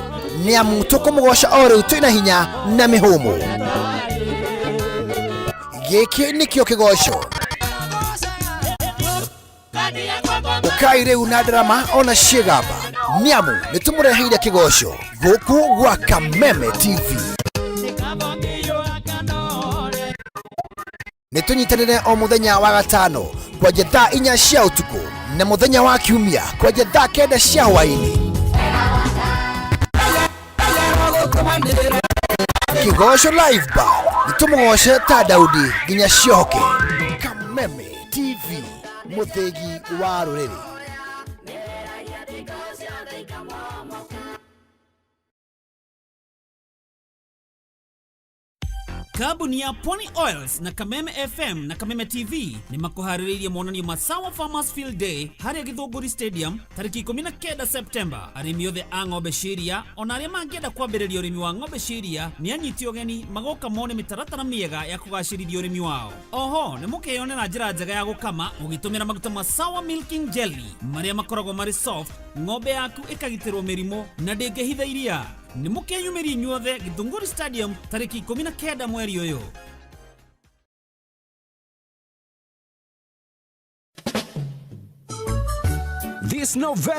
nĩ amu tũkũmũgoca o rĩu twĩna hinya na mĩhũmũ. Gĩkĩ nĩkĩo kĩgoco. Ũkai rĩu na ndarama ona ciĩgamba, nĩ amu nĩ tũmũreheire kĩgoco gũkũ gwa Kameme TV. Nĩ tũnyitanĩre o mũthenya wa gatano kwanja thaa 4 cia ũtukũ na mũthenya wa kiumia kwanja thaa 9 cia hwaĩ-inĩ. Kĩgoco Live Band, nĩ tũmũgoce ta Daudi nginya ciohoke. Kameme TV, mũthĩgi wa rũrĩrĩ. Kambuni ya Pwani Oils na Kameme FM na Kameme TV nĩ makũharĩrĩirie monanio ma Sawa Farmers Field Day harĩa Gĩthũngũri Stadium tarĩki 19 September. Arĩmi othe a ng'ombe cia iria ona arĩa mangĩenda kwambĩrĩria ũrĩmi wa ng'ombe cia iria nĩ anyiti ũgeni magoka mone mĩtaratara mĩega ya kũgacĩrithia ũrĩmi wao. Oho nĩ mũkeyonera njĩra njega ya gũkama ũgĩtũmĩra maguta ma Sawa Milking Jelly marĩa makoragwo marĩ soft, ng'ombe yaku ĩkagitĩrwo mĩrimũ na ndĩngĩhitha iria. Nĩ mũkeyumĩria inyuothe Gĩthũngũri Stadium tarĩki 19 mweri ũyũ. This November.